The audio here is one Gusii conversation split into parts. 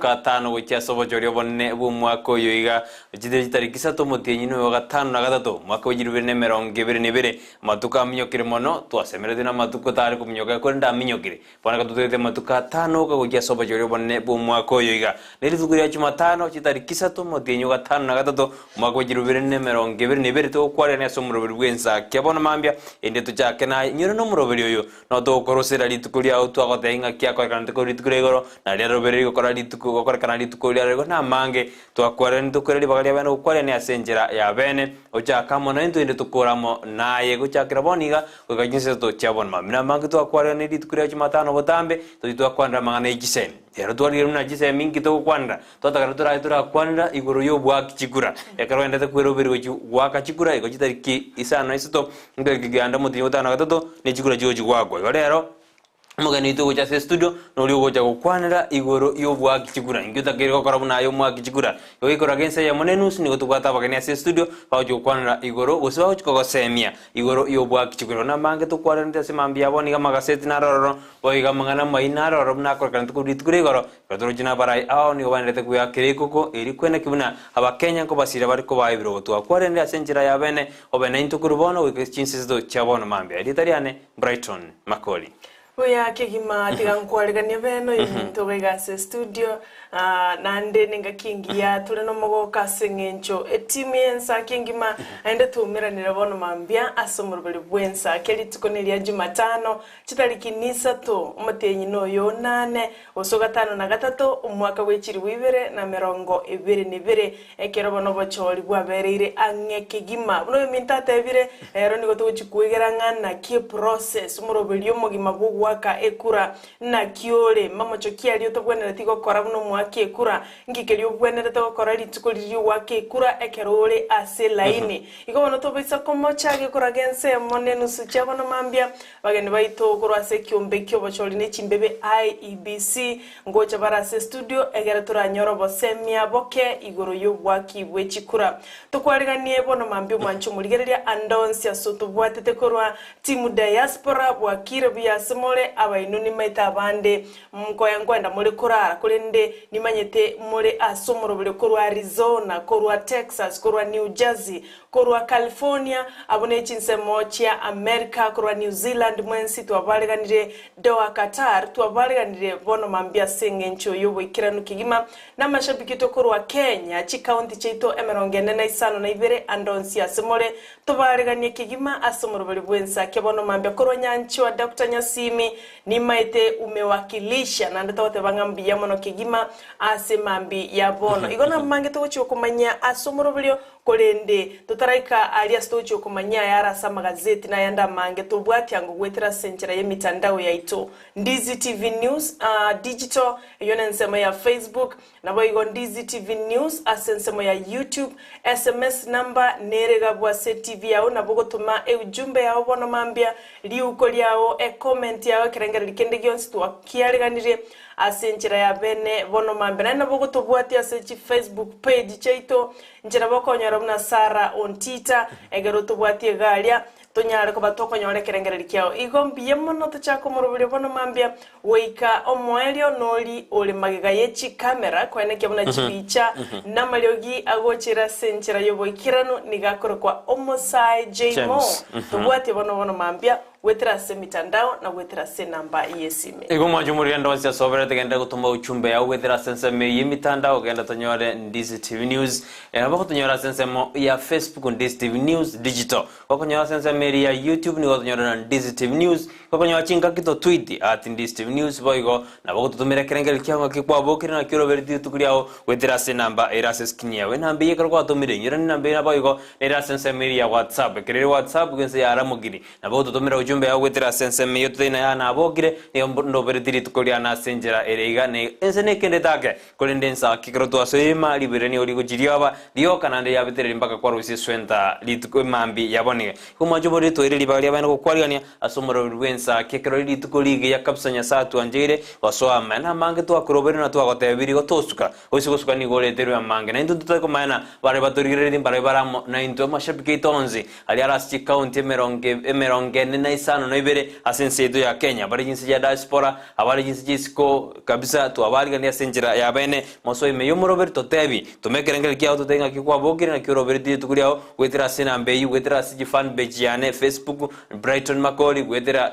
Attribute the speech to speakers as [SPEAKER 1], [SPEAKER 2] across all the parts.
[SPEAKER 1] Amatuko atano gochia ase obochori obonene bw'omwaka oyo iga, chitire chitariki isato omotienyi noyo gatano na gatato, omwaka bwe chilifu ibere na emerongo ebere na ebere. Amatuko aminyokire mono, twasemeretie namatuko tare kominyoka korende aminyokire. Bono ekero totugete amatuko atano oka gochia ase obochori obonene bw'omwaka oyo iga, ne rituko ria Chumatano, chitariki isato omotienyi o gatano na gatato, omwaka bwe chilifu ibere na emerongo ebere na ebere, togokwarerania ase omoroberi bw'ensa kia bono mambia, erinde tochake naye. Inyore nomoroberi oyo, Notogokorosera rituko riao twagotebia ng'a kiakorekanete korwa rituko ria igoro, na riria robe rigokora rituko gokorekana rituko riarero igo namange. Twakwarerania tokwera ribaga ria bene gokwarerania ase enchera ya bene, gochaka amo naintwe inde tokore amo naye gochakera bono iga goika chinsa isato chia bono mambia. Namange twakwarerania rituko ria Jumatano botambe, tochie twakwanera amang'ana e chisemi. Ero twarigereria buna chisemi inki togokwanera, twatagera torache torakwanera igoro y'oboaki chikura. Ekero oendete kweroberi gochia goaka chikura igo chitariki isano na isato, nkereki kianda omotienyi o gatano na gatato, ne chikura chigochia goakwa. Igo rero, omogeni oito ogocha ase estudio, noria ogocha gokwanera igoro y'oboaki chikura. Inki otakeire gokora buna aye omoaki chikura? Igo gekoraga ensa eyemo na enusu nigo tobwate abageni ase estudio, bagochia gokwanera igoro gose bagochia kogosemia igoro y'oboaki chikura. Igo namange tokwanerete ase mambia abo nigo amagaseti naro ororo, boigo amang'ana amayia naro ororo buna akorekanete korwa rituko ria igoro, Ekero toroche nabarai ao nigo baenderete kweakera ekoko, erio kweneki buna Abakenya nkobasira bare kobaa ebirogo. Twakwarenire ase enchera ya bene, obe naintwe korwa bono goika chinsa isato chia bono mambia. Erieta riane Brighton Makori.
[SPEAKER 2] Buya kegima tiga nkwariganie bene oyominto iga iga ase estudio naende nengaki engiya tore nomogoka ase eng'encho etimu y'ensaki engima naende twaumeranire bono mambia ase omoroberi bw'ensaki rituko neria jumatano Chitariki nisato, omotienyi noyo onane, gose ogatano na gatato, omwaka bwe chilifu ibere na emerongo ebere na ebere, ekero bono obochori bwabereire ang'e kegima. Buna oyominto atebire, ero nigo togochia kwegera ng'a naki eprocess, omoroberio omogima bw'ogoaka ekura, naki ore, mamocho ki aria otabwenereti gokora buna omoaki ekura, nki keria obwenerete gokora rituko riria ogoaka ekura ekero ore ase elaini. Igo bono tobaisa komocha gekoraga ensemo na enusu chia bono mambia, Abageni baito korwa ase ekiombe ki'obochori ne chimbebe IEBC ngocha bare ase estudio egere toranyore obosemia boke igoro y'obwaki bwe chikura. Tokwariganie bono mambia omwanche omorigereria ande onsi ase otobwatete korwa team diaspora bwakire buya ase more abaino nimaete abande nkoe nkoenda more korara korende nimanyete more ase omoroberio korwa Arizona korwa Texas korwa New Jersey Korwa California, abwo ne chinsemo chia Amerika, korwa New Zealand mwensi twabareganire, Doha Qatar, twabareganire bono mambia ase engencho y'oboikeranu kegima, na amashabiki aito korwa Kenya, chikaunti chiaito emerongo ene na isano na ibere ande onsi ase more, tobareganie kegima ase omoroberi bw'ensa kia bono mambia korwa Nyanchwa Doctor Nyasimi, nimaete umewakilisha, naende togoteba ng'a mbuya mono kegima ase mambi ya bono. Igo namange togochia gokomanyia ase omoroberio Korende totaraika aria ase togochia komanyia ayare ase amagazeti na ayande amange, tobwate ango goetera ase enchera y'emitandao yaito, Ndizi TV News Digital, eyio nensemo ya Facebook, naboigo Ndizi TV News ase ensemo ya YouTube. SMS number nere egabwa ase TV yao nabo ogotoma eujumbe yao bono mambia, riuko riao, ecomment yao, ekerengererio kende gionsi twakiareganirie ase enchera ya bene bono mambia. Naende nabo ogotobwatia ase chifacebook page chiaito, Inche nabo okonyora buna Sara ontita, ekero tobwatie iga aria, tonyare koba tokonyora ekerengererio kiao. Igo mbuya mono tochake omoroberio bono mambia, goika omoerio nori ore magega ye chikamera, koenekia buna chibicha namariogi agochera ase enchera y'oboikeranu nigo akorokwa Omosae J. Moore.
[SPEAKER 1] James.
[SPEAKER 2] Tobwatie bono bono mambia, Goetera ase emitandao na goetera ase enamba y'esimi.
[SPEAKER 1] Igo mwanche omorende onsi ase oberete genda gotoma uchumbe yao goetera ase ensemo eye y'emitandao genda tonyore Ndizi TV News nabo gotonyora ase ensemo ya Facebook Ndizi TV News Digital gokonyora ase ensemo eria ya YouTube nigo gotonyorera Ndizi TV News gokonyora chingaki to tweet at Ndizi TV News boigo nabo gototomera ekerengererio kiao ng'aki kwabokire naki oroberetie rituko riao goetera ase enamba ere ase escreen yao enamba eye ekero kwatomire inyora nenamba eye naboigo nere ase ensemo eria ya WhatsApp ekero ere WhatsApp gose ya Ramogi Nabo ototomera ujumbe yao goetera ase ensemo eyio totari naye nabokire, nigo ndobereti rituko riane ase enchera ere iga, na ense nekendete ake, korende ense ake ekero twasoima, riberera nigo rigochia rioba rioka naende riabetereria mpaka kwarusia eswenta rituko emambia ya bono iga. Igo mwanche oboriri toire ribaga ria bene gokwarigania ase omoroberi bw'ense ake ekero rituko rigiya kabisa Nyasae atwancheire gosoa amaya amange twakoroberi na twagotebirie igo tosuka Gose gosuka nigo oreterwe amange, na intwe ntotari komanya baria batorigereretie mbarabwo bare amo naintwe. Amashabiki aito onsi aria are ase chikaunti emerongo emerongo ene na isano. isano na ibere ase ense yaito ya Kenya. Bare chinse chia diaspora, abare chinse chia isiko kabisa twabarigania ase enchera ya bene. Mosoe ime y'omoroberi totebi, toma ekerengererio kiao totebi ng'aki kwabokire naki oroberetie rituko riao goetera ase enamba eyio, goetera ase chifan page yane Facebook, Brighton Makori, goetera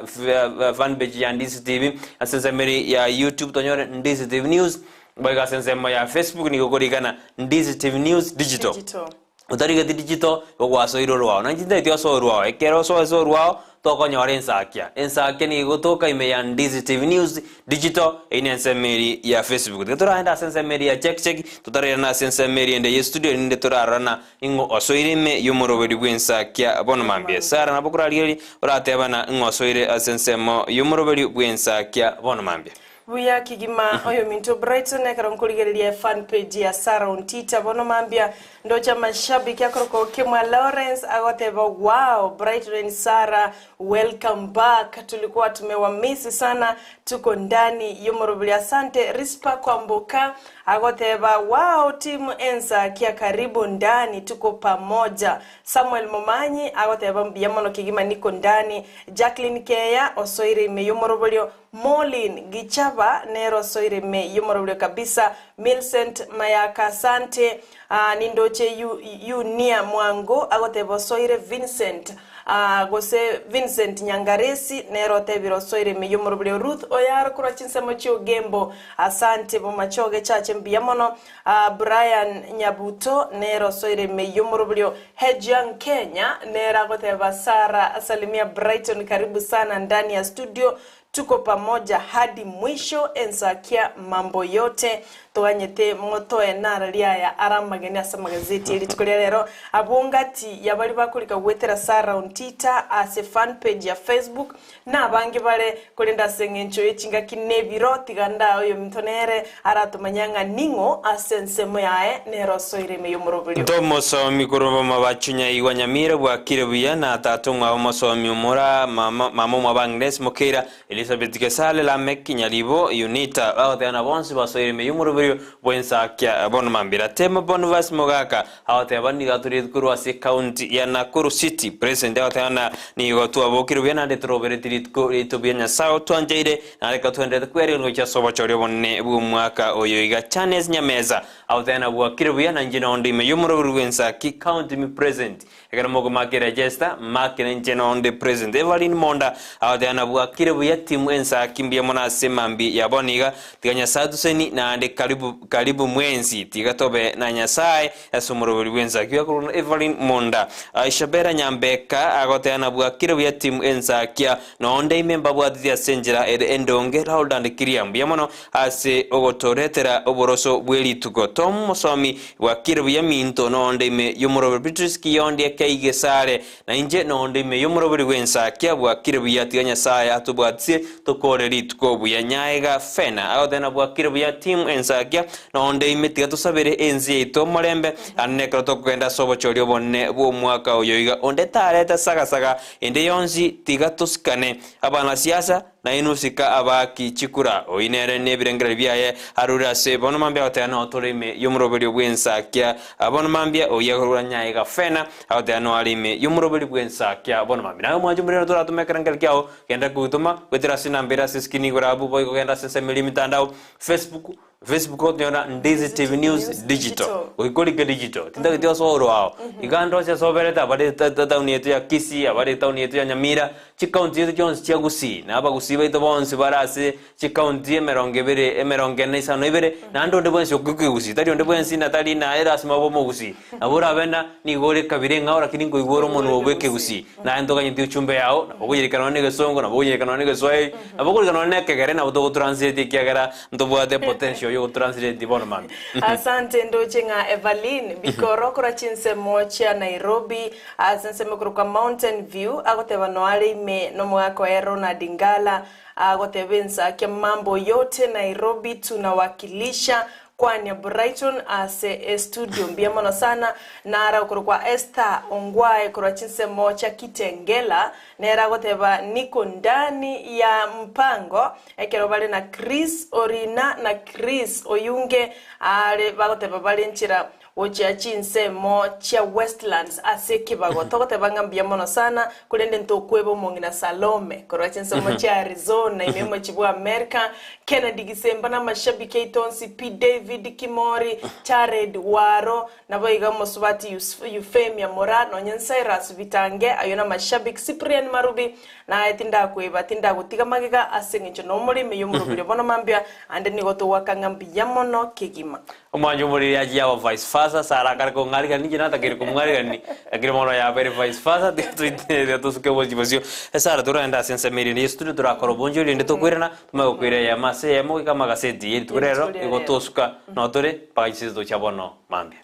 [SPEAKER 1] fan page ya Ndisi TV, ase ensemo ere ya YouTube tonyore Ndisi TV News, boigo ase ensemo ya Facebook nigo okorikana Ndisi TV News Digital.
[SPEAKER 2] Digital.
[SPEAKER 1] Otarigeti digital, igo gwasoire orwao. Nonye tintageti osoe orwao, ekero osoe ase orwao, tokonyora ensakia. Ensakia nigo egotoka ime ya Ndizi TV News Digital, eyio nensemo eria ya Facebook. Tiga toragende ase ensemo eria ya check check, totarairana ase ensemo eria ende ye studio erinde torarorana ing'o osoire ime y'omoroberi bw'ensakia bono mambia. Sarah nabo okorarigereria oratebana ing'o osoire ase ensemo y'omoroberi bw'ensakia bono mambia.
[SPEAKER 2] Buya kegima oyominto Brighton ekero nkorigereria efan page ya Sarah Ontita bono mambia ndoche amashabiki akorokwa Okemwa Lawrence agoteba wow Brighton and Sarah welcome back tulikuwa tumewamisi sana tuko ndani yomorobiri asante Rispa Kwamboka agoteba wow team Ensakia karibu ndani tuko pamoja Samuel Momanyi agoteba mbuya mono kegima niko ndani Jacqueline Keya osoire ime yomoroborio Moureen Gichaba nere osoire ime y'omoroberio kabisa, Milcent Mayaka asante, ah, nindoche Yu, Yunia Mwango agoteba osoire Vincent, ah, gose Vincent Nyangaresi nere otebire osoire ime y'omoroberio Ruth Oyaro korwa chinsemo chi'Ogembo asante Bomachoge Church mbuya mono, ah, Brian Nyabuto nere osoire ime y'omoroberio Hejiang Kenya nere agoteba Sarah salimia Brighton karibu sana ndani ya studio Tuko pamoja hadi mwisho ensakia mambo yote toganyete motoe narari aya are amageni ase amagazeti erituko ria rero abwo ngati yabari bakorika goetera Sarah Ontita ase fan page ya Facebook na abange bare korende ase eng'encho ye chingaki na ebiro tiga ndaa oyominto nere aratomanye ng'a ning'o ase ensemo yaye nere osoire ime y'omoroberio.
[SPEAKER 1] Ntomosomi korwa b'omobacho Nyaigwa Nyamira bwakire buya na tata omwabo omosomi omora mama mama omwabo Agnes Mokeira Elizabeth Gesale Lameck Nyaribo Unita bagotebana bonsi basoire ime y'omoroberio bw'ensakia bono mambia Temo Bonvas Mogaka agoteba nigo atorietwe korwa ase ekaunti ya Nakuru City President agoteba na nigo twabokire buya naende torobereti rituko riaito buya Nyasae otwancheire naende ekero twenderete kweariganigwa gochia ase obochori obonene bw'omwaka oyo iga Charles Nyameza Agoteba bwakire buya na inche nonde ime y'omoroberi bw'ensaki count me present ekero mokomaka eregister make na inche nonde present Evelyn Monda agoteba na bwakire buya team ensaki mbuya mono ase mambi ya bono iga tiga Nyasae atuseni naende karibu karibu mwensi tiga tobe na Nyasae ase omoroberi bw'ensaki oyo akorokwa Evelyn Monda Aisha Bera Nyambeka agoteba na bwakire buya team ensakia nonde ime mbabwateti ase enchera ere endonge loud and clear mbuya mono Ase ogotoretera oboroso bwe rituko. Tom mosomi bwakire buya minto nonde ime y'omoroberi Beatrice Kiyondi ekei gesare na inche nonde ime y'omoroberi bw'ensakia bwakire buya tiga Nyasaye atobwatisie tokore rituko buya Nyaega Fena agoteba bwakire buya team ensakia nonde ime tiga tosabere ense yaito omorembe ande nekero tokogenda ase obochori obonene bw'omwaka oyo iga onde tarete sagasaga ende yonsi tiga tosikane abanasiasa Na inwe sika abaaki chikura, oyio nere nebirengererio biaye arure ase bono mambia agoteba notore ime y'omoroberio bw'ensakia bono mambia, oyio akorwa nyaye gafena agoteba noare ime y'omoroberio bw'ensakia bono mambia. Naye omwanche omorero toratome ekerengererio kiao, genda kogitoma goetera ase enamba ere ase eskrini igoro abwo boigo genda ase ensemo eria y'emitandao, Facebook, Facebook okonyora Ndizi TV News Digital, goika orike digital, tintageti osoe orwao. Iga ndoche ase oberete abare etown yaito ya Kisii, abare etown yaito ya Nyamira, Chikaunti chiaito chionsi chia Gusii, na abagusii baito bonsi bare ase chikaunti emerongo ebere, emerongo ene na isano na ibere, naende onde bwensi okoika egusii, tari onde bwensi na tari na erasima obe omogusii. Nabo orabe na nigo ore ekabira eng'ao lakini nkoigwa ore omonwa obo ekegusii. Naye ntoganyeti ochumbe yao, nabo okoyerika nonye na egesongo, nabo okoyerika nonye na egeswahili, nabo okorika nonye na ekegere nabo togotranslate ekiagera ntobwate potential ya ogotranslate bono mambia.
[SPEAKER 2] Asante ndoche ng'a Evaline Bikoro korwa chinsemo chia Nairobi Ase ensemo ekorokwa Mountain View agoteba noare ime nomogaka oye Ronald Ngala agoteba ensakia mambo yote Nairobi tunawakilisha kwania Brighton ase estudio mbuya mono sana nare okorokwa Esther Ongwae korwa chinsemo chia Kitengela nere agoteba niko ndani ya mpango ekero bare na Chris Orina na Chris Oyunge are bagoteba bare nchera. Gochia chinsemo chia Westlands ase ekebago. Togoteba ng'a mbuya mono sana, korende ntokweba omong'ina Salome korwa chinsemo chia Arizona ime y'omochie bwa Amerika, Kennedy Gisemba na amashabiki aito onsi pi, David Kimori, Jared Waro, naboigo omosubati Euphemia Moraa, nonye Cyrus Bitange, ayio namashabiki, Cyprian Marubi, naye tindakweba, tindagotiga magega ase eng'encho nomore ime y'omoroberio bono mambia, ande nigo togoaka ng'a mbuya mono kegima.
[SPEAKER 1] Omwancho omoriri achia aba vice versa, Sarah akare kong'arigani, inche natakeire komong'arigani, lakini bono yabeire vice versa, tiga toite tiga tosuke bosio bosio. Sarah toragende ase ensemo eria ende yesu tore torakora obonchori rende tokoirana, tomanye gokoira eyemo ase eyemo goika amagaseti ye rituko rero,
[SPEAKER 2] Rituko ria
[SPEAKER 1] igo
[SPEAKER 2] rero.
[SPEAKER 1] tosuka notore mpaka chinse tochia bono mambia.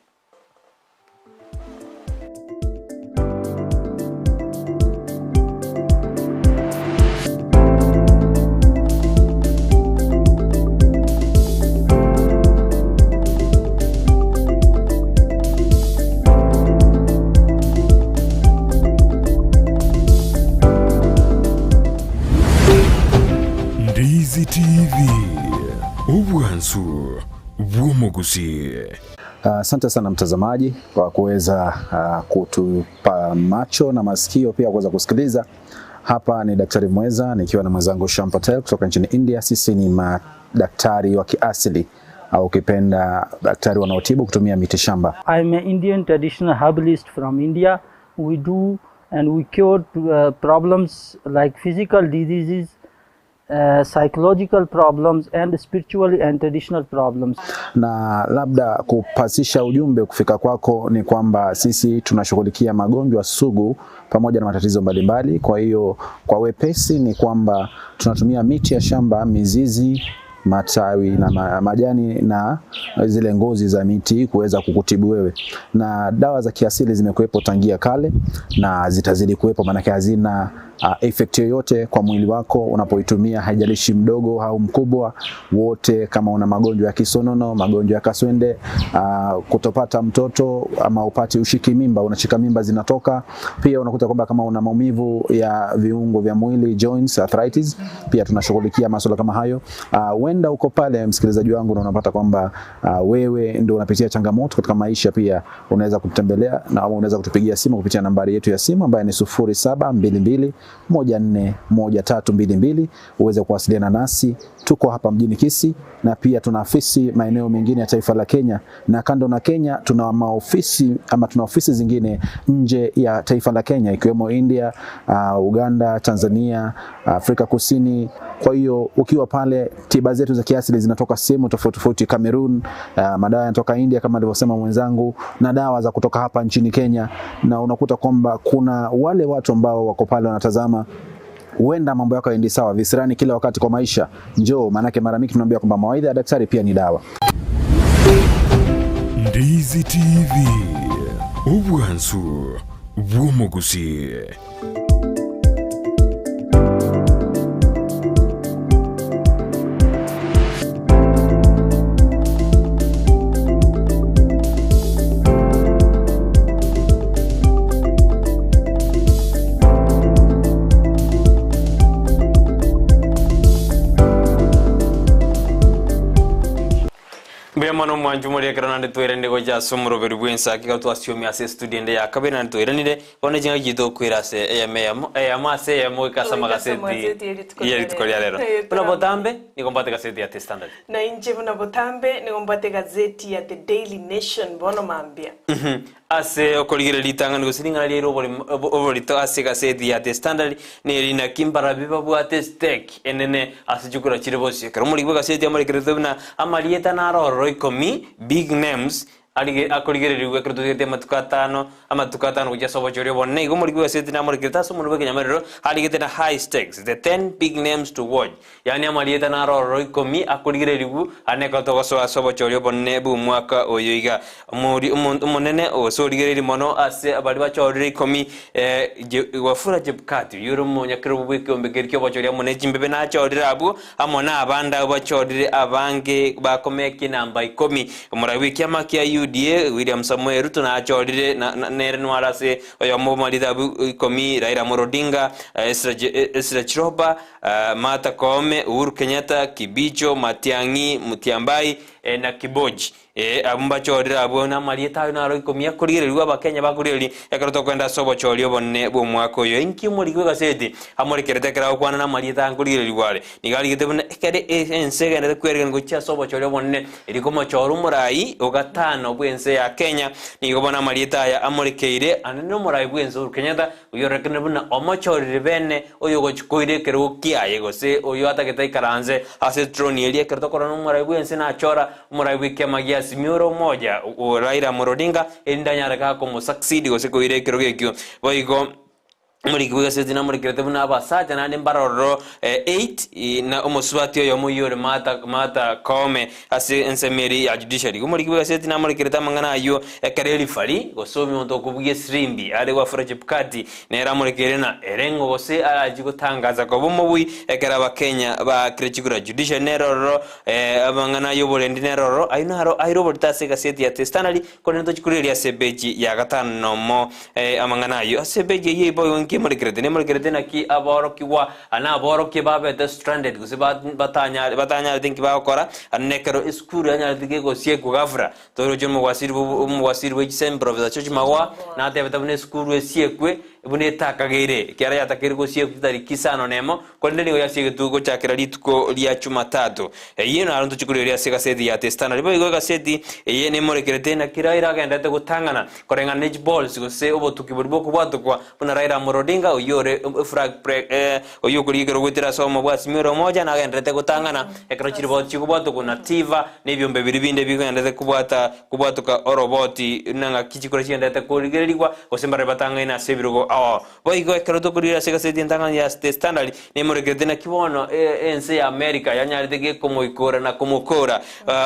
[SPEAKER 3] Ndizi TV, obwansu bw'omogusii.
[SPEAKER 4] Asante sana mtazamaji kwa kuweza kutupa macho na masikio pia kuweza kusikiliza. Hapa ni Daktari Mweza nikiwa na mwenzangu Sham Patel kutoka nchini India. Sisi ni madaktari wa kiasili au ukipenda daktari wanaotibu kutumia miti shamba.
[SPEAKER 5] I'm an Indian traditional herbalist from India. We do and we cure problems like physical diseases, psychological problems and spiritual and traditional problems.
[SPEAKER 4] Na labda kupasisha ujumbe kufika kwako ni kwamba sisi tunashughulikia magonjwa sugu pamoja na matatizo mbalimbali. Kwa hiyo kwa wepesi ni kwamba tunatumia miti ya shamba, mizizi, matawi na majani na zile ngozi za miti kuweza kukutibu wewe. Na dawa za kiasili zimekuwepo tangia kale na zitazidi kuwepo, maanake hazina effect yoyote kwa mwili wako unapoitumia, haijalishi mdogo au mkubwa, wote. Kama una magonjwa ya kisonono, magonjwa ya kaswende, kutopata mtoto ama upati ushiki mimba, unashika mimba zinatoka. Pia unakuta kwamba kama una maumivu ya viungo vya mwili, joints, arthritis, pia tunashughulikia masuala kama hayo. Huenda uko pale msikilizaji wangu na unapata kwamba wewe ndio unapitia changamoto katika maisha, pia unaweza kutembelea na ama unaweza kutupigia simu kupitia nambari yetu ya simu ambayo ni 0722 141322 uweze kuwasiliana nasi. Tuko hapa mjini Kisii na pia tuna ofisi maeneo mengine ya taifa la Kenya, na kando na Kenya tuna maofisi ama tuna ofisi zingine nje ya taifa la Kenya ikiwemo India, Uganda, Tanzania, Afrika Kusini. Kwa hiyo ukiwa pale, tiba zetu za kiasili zinatoka sehemu tofauti tofauti, Cameroon, madawa yanatoka India kama alivyosema mwenzangu, na dawa za kutoka hapa nchini Kenya, na unakuta kwamba kuna wale watu ambao wako pale wanatazama huenda mambo yako yaendi sawa visirani kila wakati kwa maisha, njoo. Maanake mara mingi tunaambia kwamba mawaidha ya daktari pia ni dawa.
[SPEAKER 3] Ndizi TV, obwansu bw'omogusii.
[SPEAKER 1] Mbuya mono omwancho moria ekero naende twairanie gocha ase omoroberi bw'ensa ekero twasiomia ase estudio ende ya kabere naende twairanire bono ching'aki chiaito okoira ase eyemo eyemo eyemo ase eyemo goika ase
[SPEAKER 2] Goika ase
[SPEAKER 1] amagaseti
[SPEAKER 2] amagaseti ya rituko
[SPEAKER 1] ya
[SPEAKER 2] ria
[SPEAKER 1] rituko ria
[SPEAKER 2] rero.
[SPEAKER 1] rero.
[SPEAKER 2] Eh,
[SPEAKER 1] Buna
[SPEAKER 2] tara-
[SPEAKER 1] botambe nigo mbwate gaseti ya The Standard.
[SPEAKER 2] Na inche buna botambe nigo mbwate gazeti ya The Daily Nation bono mambia.
[SPEAKER 1] Ase okorigereria ritang'ani gose ring'ana riaire oborito ase egaseti ya The Standard neri naki mbarabi babwate stake enene ase chikura chire bosio. Ekero omoriki bw'egaseti amorekerete buna amarieta naro ororo ikomi, big names, arige akorigererigwa ekero totigete amatuko atano, amatuko atano gochia ase obochori obonene. Igo omoriki bw'egaseti namorekerete ase omonwe bw'ekenyamerero arigete na high stakes, the 10 big names to watch. Yaani amarieta naro ororo ikomi akorigererigwa ane ekero togosoa ase obochori obonene bw'omwaka oyo iga. Omori omonto omonene gose origereiri mono ase baria bachorire ikomi eh, Je Wafula Chebukati, oyio ore omonyakerogo bw'ekeombe keria ki'obochori amo ne chimbebe nachorire abwo, amo nabande abwo bachorire abange bakomekia enamba ikomi. Omorai bw'ekiama kia UDA William Samoei Ruto nachorire nere nware ase oyomo bw'amarita abwo ikomi, Raila Amolo Odinga, Ezra Chiloba, Martha Koome, Uhuru Kenyatta, Kibicho, Matiang'i, Mutyambai na Kiboji. Ee, abwo mbachorire abwo namarieta ayo naro ikomi akorigererigwa Abakenya bakorigereria ekero tokoenda ase obochori obonene bw'omwaka oyo. Inki omoriki bw'egaseti amorekerete ekero agokwana namarieta aya nkorigererigwa are? Nigo arigete buna ekero ense egenderete kweregania gochia ase obochori obonene, erio komochora omorai o gatano bw'ense ya Kenya, nigo bono amarieta aya amorekeire ande nomorai bw'ense Uhuru Kenyatta, Oyorekane buna omochorire bene oyogochia koira ekerogo kiaye, gose oyo atagete aikaranse ase etroni eria ekero tokorora nomorai bw'ense nachora omorai bw'ekiama gia Azimio la Umoja, Raila Amolo Odinga, erinde anyare gakomosucceed gose koira ekerogo ekio. Boigo omoriki bw'egaseti namorekerete buna abasacha naende mbarororo 8 na omosubati oyomo oyio ore Martha Martha Koome Ase ensemo eria ya judiciary, omoriki bw'egaseti namorekerete amang'ana ayio ekero erifari, gose omonto okobugia esirimbi are Wafula Chebukati nere amorekeire na ere ng'o gose arachie gotangaza koba omobui ekero abakenya baakire chikura. Judiciary nere ororo, amang'ana ay'oborendi nere ororo, ayio naro aire oborito ase egaseti ya The Standard korende tochikorigereria ase epeji ya gatano nomo amang'ana ayio. Ase epeji eyio boigo inki emorekerete? Nemorekerete naki aborokigwa Aa naborokia babete stranded gose batanyarete inki bagokora, ande nekero esukuru yanyarete gegosiekwa ghafla, toroche omogwasiri omogwasiri bwe chisemi Professor George Magoha, natebete buna esukuru esiekwe buna etakageire, ekiagera yatakeire gosiekwa chitariki isano na emo, korende nigo yasiegetwe gochakera rituko ria Jumatatu. Eyio naro ntochie korigereria ase egaseti ya The Standard. Boigo egaseti eye nemorekerete naki Raila agenderete gotang'ana koreng'ana ne chipolicy gose obotuki boria bokobwatokwa Buna Raila Amolo Odinga, oyio ore eflag oyio okorigia ekero goetera ase obomo bwa Azimio la Umoja nagendererete gotang'ana ekero chiriboti chikobwatokwa na Tiva na ebiombe biria binde bigendererete kobwata kobwatoka oroboti na ng'aki chikura chigendererete korigererigwa gose mbarabwo batang'aine ase ebirogo ao. Boigo ekero tokorigereria ase egaseti entang'ani ya The Standard nemorekerete naki bono ense ya America yanyarete gekomoikora na komokora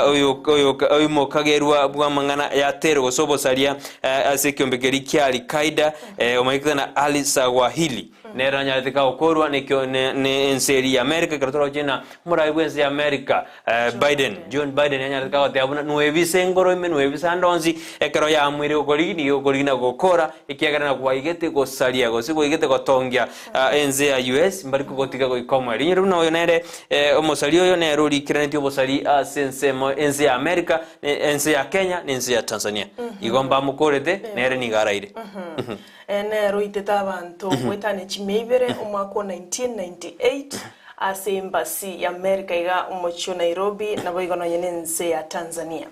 [SPEAKER 1] oyo oyo oimokagerwa bw'amang'ana ya tero gose obosaria ase ekiombe keria kia Al-Qaeda Omanyekete na Al Zawahiri nere nanyarete kagokorwa nekio ne ne ense eria ya America ekero toroche na omorai bw'ense ya America Biden John Biden yanyarete kagoteba buna nwebise engoro ime nwebise ande onsi ekero yaamwire gokorigi nigo egokorigi na gokora ekiagera na gwaigete gosaria gose gwaigete gotongia ense ya US mbari kogotiga goika omoerio. Rinyore buna oyo nere omosari oyo nere orikeranetie obosari ase ensemo ense ya America Ense ya Kenya na ense ya Tanzania. Igo mbamokorete, nere nigo araire.
[SPEAKER 2] Nere oitete abanto goetania chimia ibere omwaka o 1998 ase embassy ya America iga omochie o Nairobi naboigo nonye nense ya Tanzania.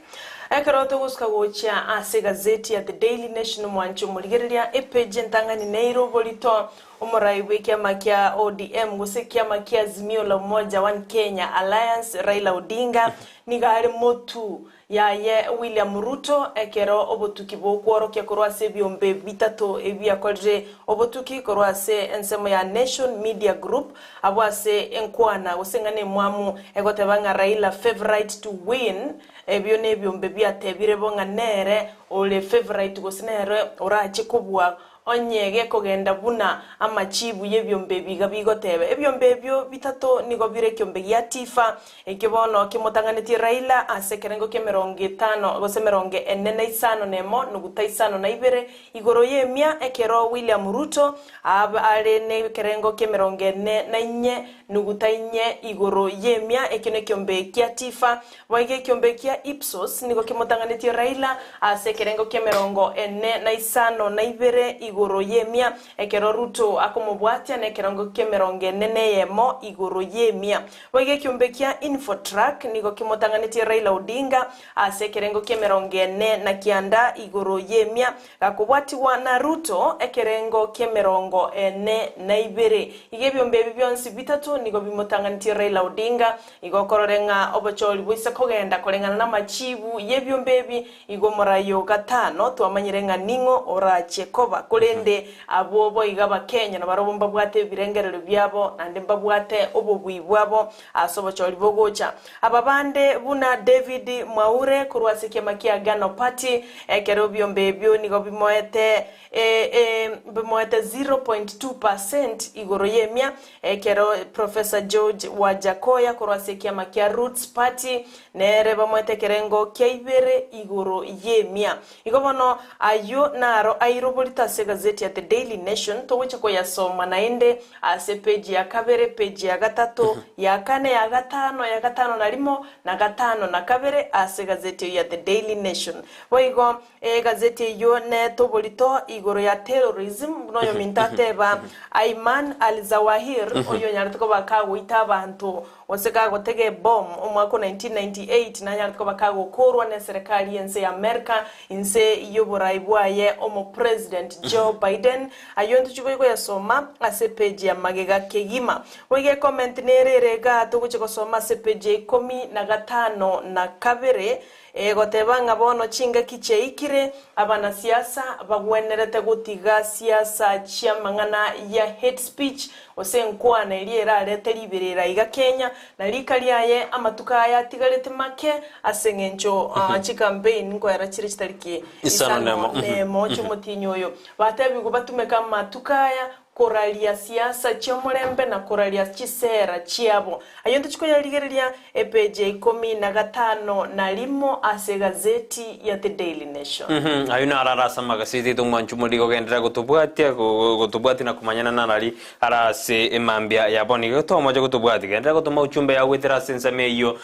[SPEAKER 2] Ekero togosuka gochia ase egazeti ya The Daily Nation omwanchi omorigereria epage entang'ani neire oborito Omorai bw'ekiama kia ODM gose ekiama kia Azimio la Umoja One Kenya Alliance Raila Odinga nigo are motu yaye William Ruto ekero obotuki bokworokia korwa ase ebiombe bitato ebiakorire obotuki korwa ase ensemo ya Nation Media Group abwo ase enkwana gose eng'ana emwamu egoteba ng'a Raila favourite to win ebio nebiombe biatebire bo ng'a nere ore favourite gose nere orache kobua Onye gekogenda buna amachibu y'ebiombe ebi iga bigoteba, ebiombe ebio bitato nigo bire ekiombe gia Tifa, ekio bono kimotang'anetie Raila ase ekerengo ki'emerongo etano gose emerongo ene na isano nemo nuguta isano na ibere igoro y'emia, ekero William Ruto are nekerengo ki'emerongo ene na inye nuguta inye igoro y'emia, ekio nekiombe gia Tifa. Boigo ekiombe kia Ipsos nigo kimotang'anetie Raila ase ekerengo ki'emerongo ene na isano na ibere igoro y'emia, ekero Ruto akomobwatia nekerengo ki'emerongo ene na eyemo igoro y'emia. Boigo ekiombe kia Infotrak nigo kimotang'anetie Raila Odinga ase ekerengo ki'emerongo ene na kianda igoro y'emia, gakobwatigwa na Ruto ekerengo ki'emerongo ene na ibere. Igo ebiombe ebi bionsi bitato nigo bimotang'anetie Raila Odinga Igo okorore ng'a obochori boise kogenda koreng'ana namachiibu y'ebiombe ebi, igo omorai o gatano twamanyire ng'a ning'o orachie koba. Korende abwo boigo Abakenya nabarobwo mbabwate ebirengererio biabo, naende mbabwate obobui bwabo ase obochori bogocha. Aba bande buna David Mwaure korwa ase ekiama kia Agano Party, ekero ebiombe ebio nigo bimoete bimoete 0.2 percent igoro y'emia, ekero Prof. Professor George Wajackoyah korwa ase ekiama kia Roots Party nere bamoete ekerengo kia ibere igoro y'emia. Igo bono ayio naro airoborete ase egazeti ya The Daily Nation, togocha koyasoma naende ase epeji ya kabere, epeji ya gatato, ya kane, ya gatano, ya gatano na rimo, na gatano na kabere ase egazeti eyio ya The Daily Nation. Boigo egazeti eyio nete oborito igoro ya terrorism, buna oyominto ateba Ayman al-Zawahir, oyio onyarete koba kagoita abanto Gose kagotega ebomu omwaka o 1998 nanyarete koba kagokorwa neserekari y'ense ya Amerika inse y'oborai bwaye omopresident Joe Biden. Ayio ntochia goyasoma ase epeji ya magega kegima. Boigo ecomment nere ere igaa togochia gosoma ase epeji ya ikomi na gatano na kabere egoteba ng'a bono chingaki chiaikire abanasiasa bagwenerete gotiga siasa chiamang'ana ya hate speech Gose enkwana eria erarete riberera iga Kenya, na rika riaye amatuko aya atigarete make ase eng'encho chicampaign nkoera chire chitariki
[SPEAKER 1] Isano
[SPEAKER 2] isano
[SPEAKER 1] nemo.
[SPEAKER 2] nemo chi'omotienyi oyo. Batebigwe batumeke amatuko aya koraria siasa chi'omorembe na koraria chisera chiabo. Ayio ntochie koyarigereria epeji ya ikomi na gatano na rimo ase egazeti ya The Daily Nation.
[SPEAKER 1] Ayio naro arase amagaseti aito omwancho omoriri gogenderera gotobwatia, gotobwatia na komanyana narari are ase emambia ya bono. Igo tomoche gotobwatia, genderera gotoma uchumbe yao goetera ase ensemo eyio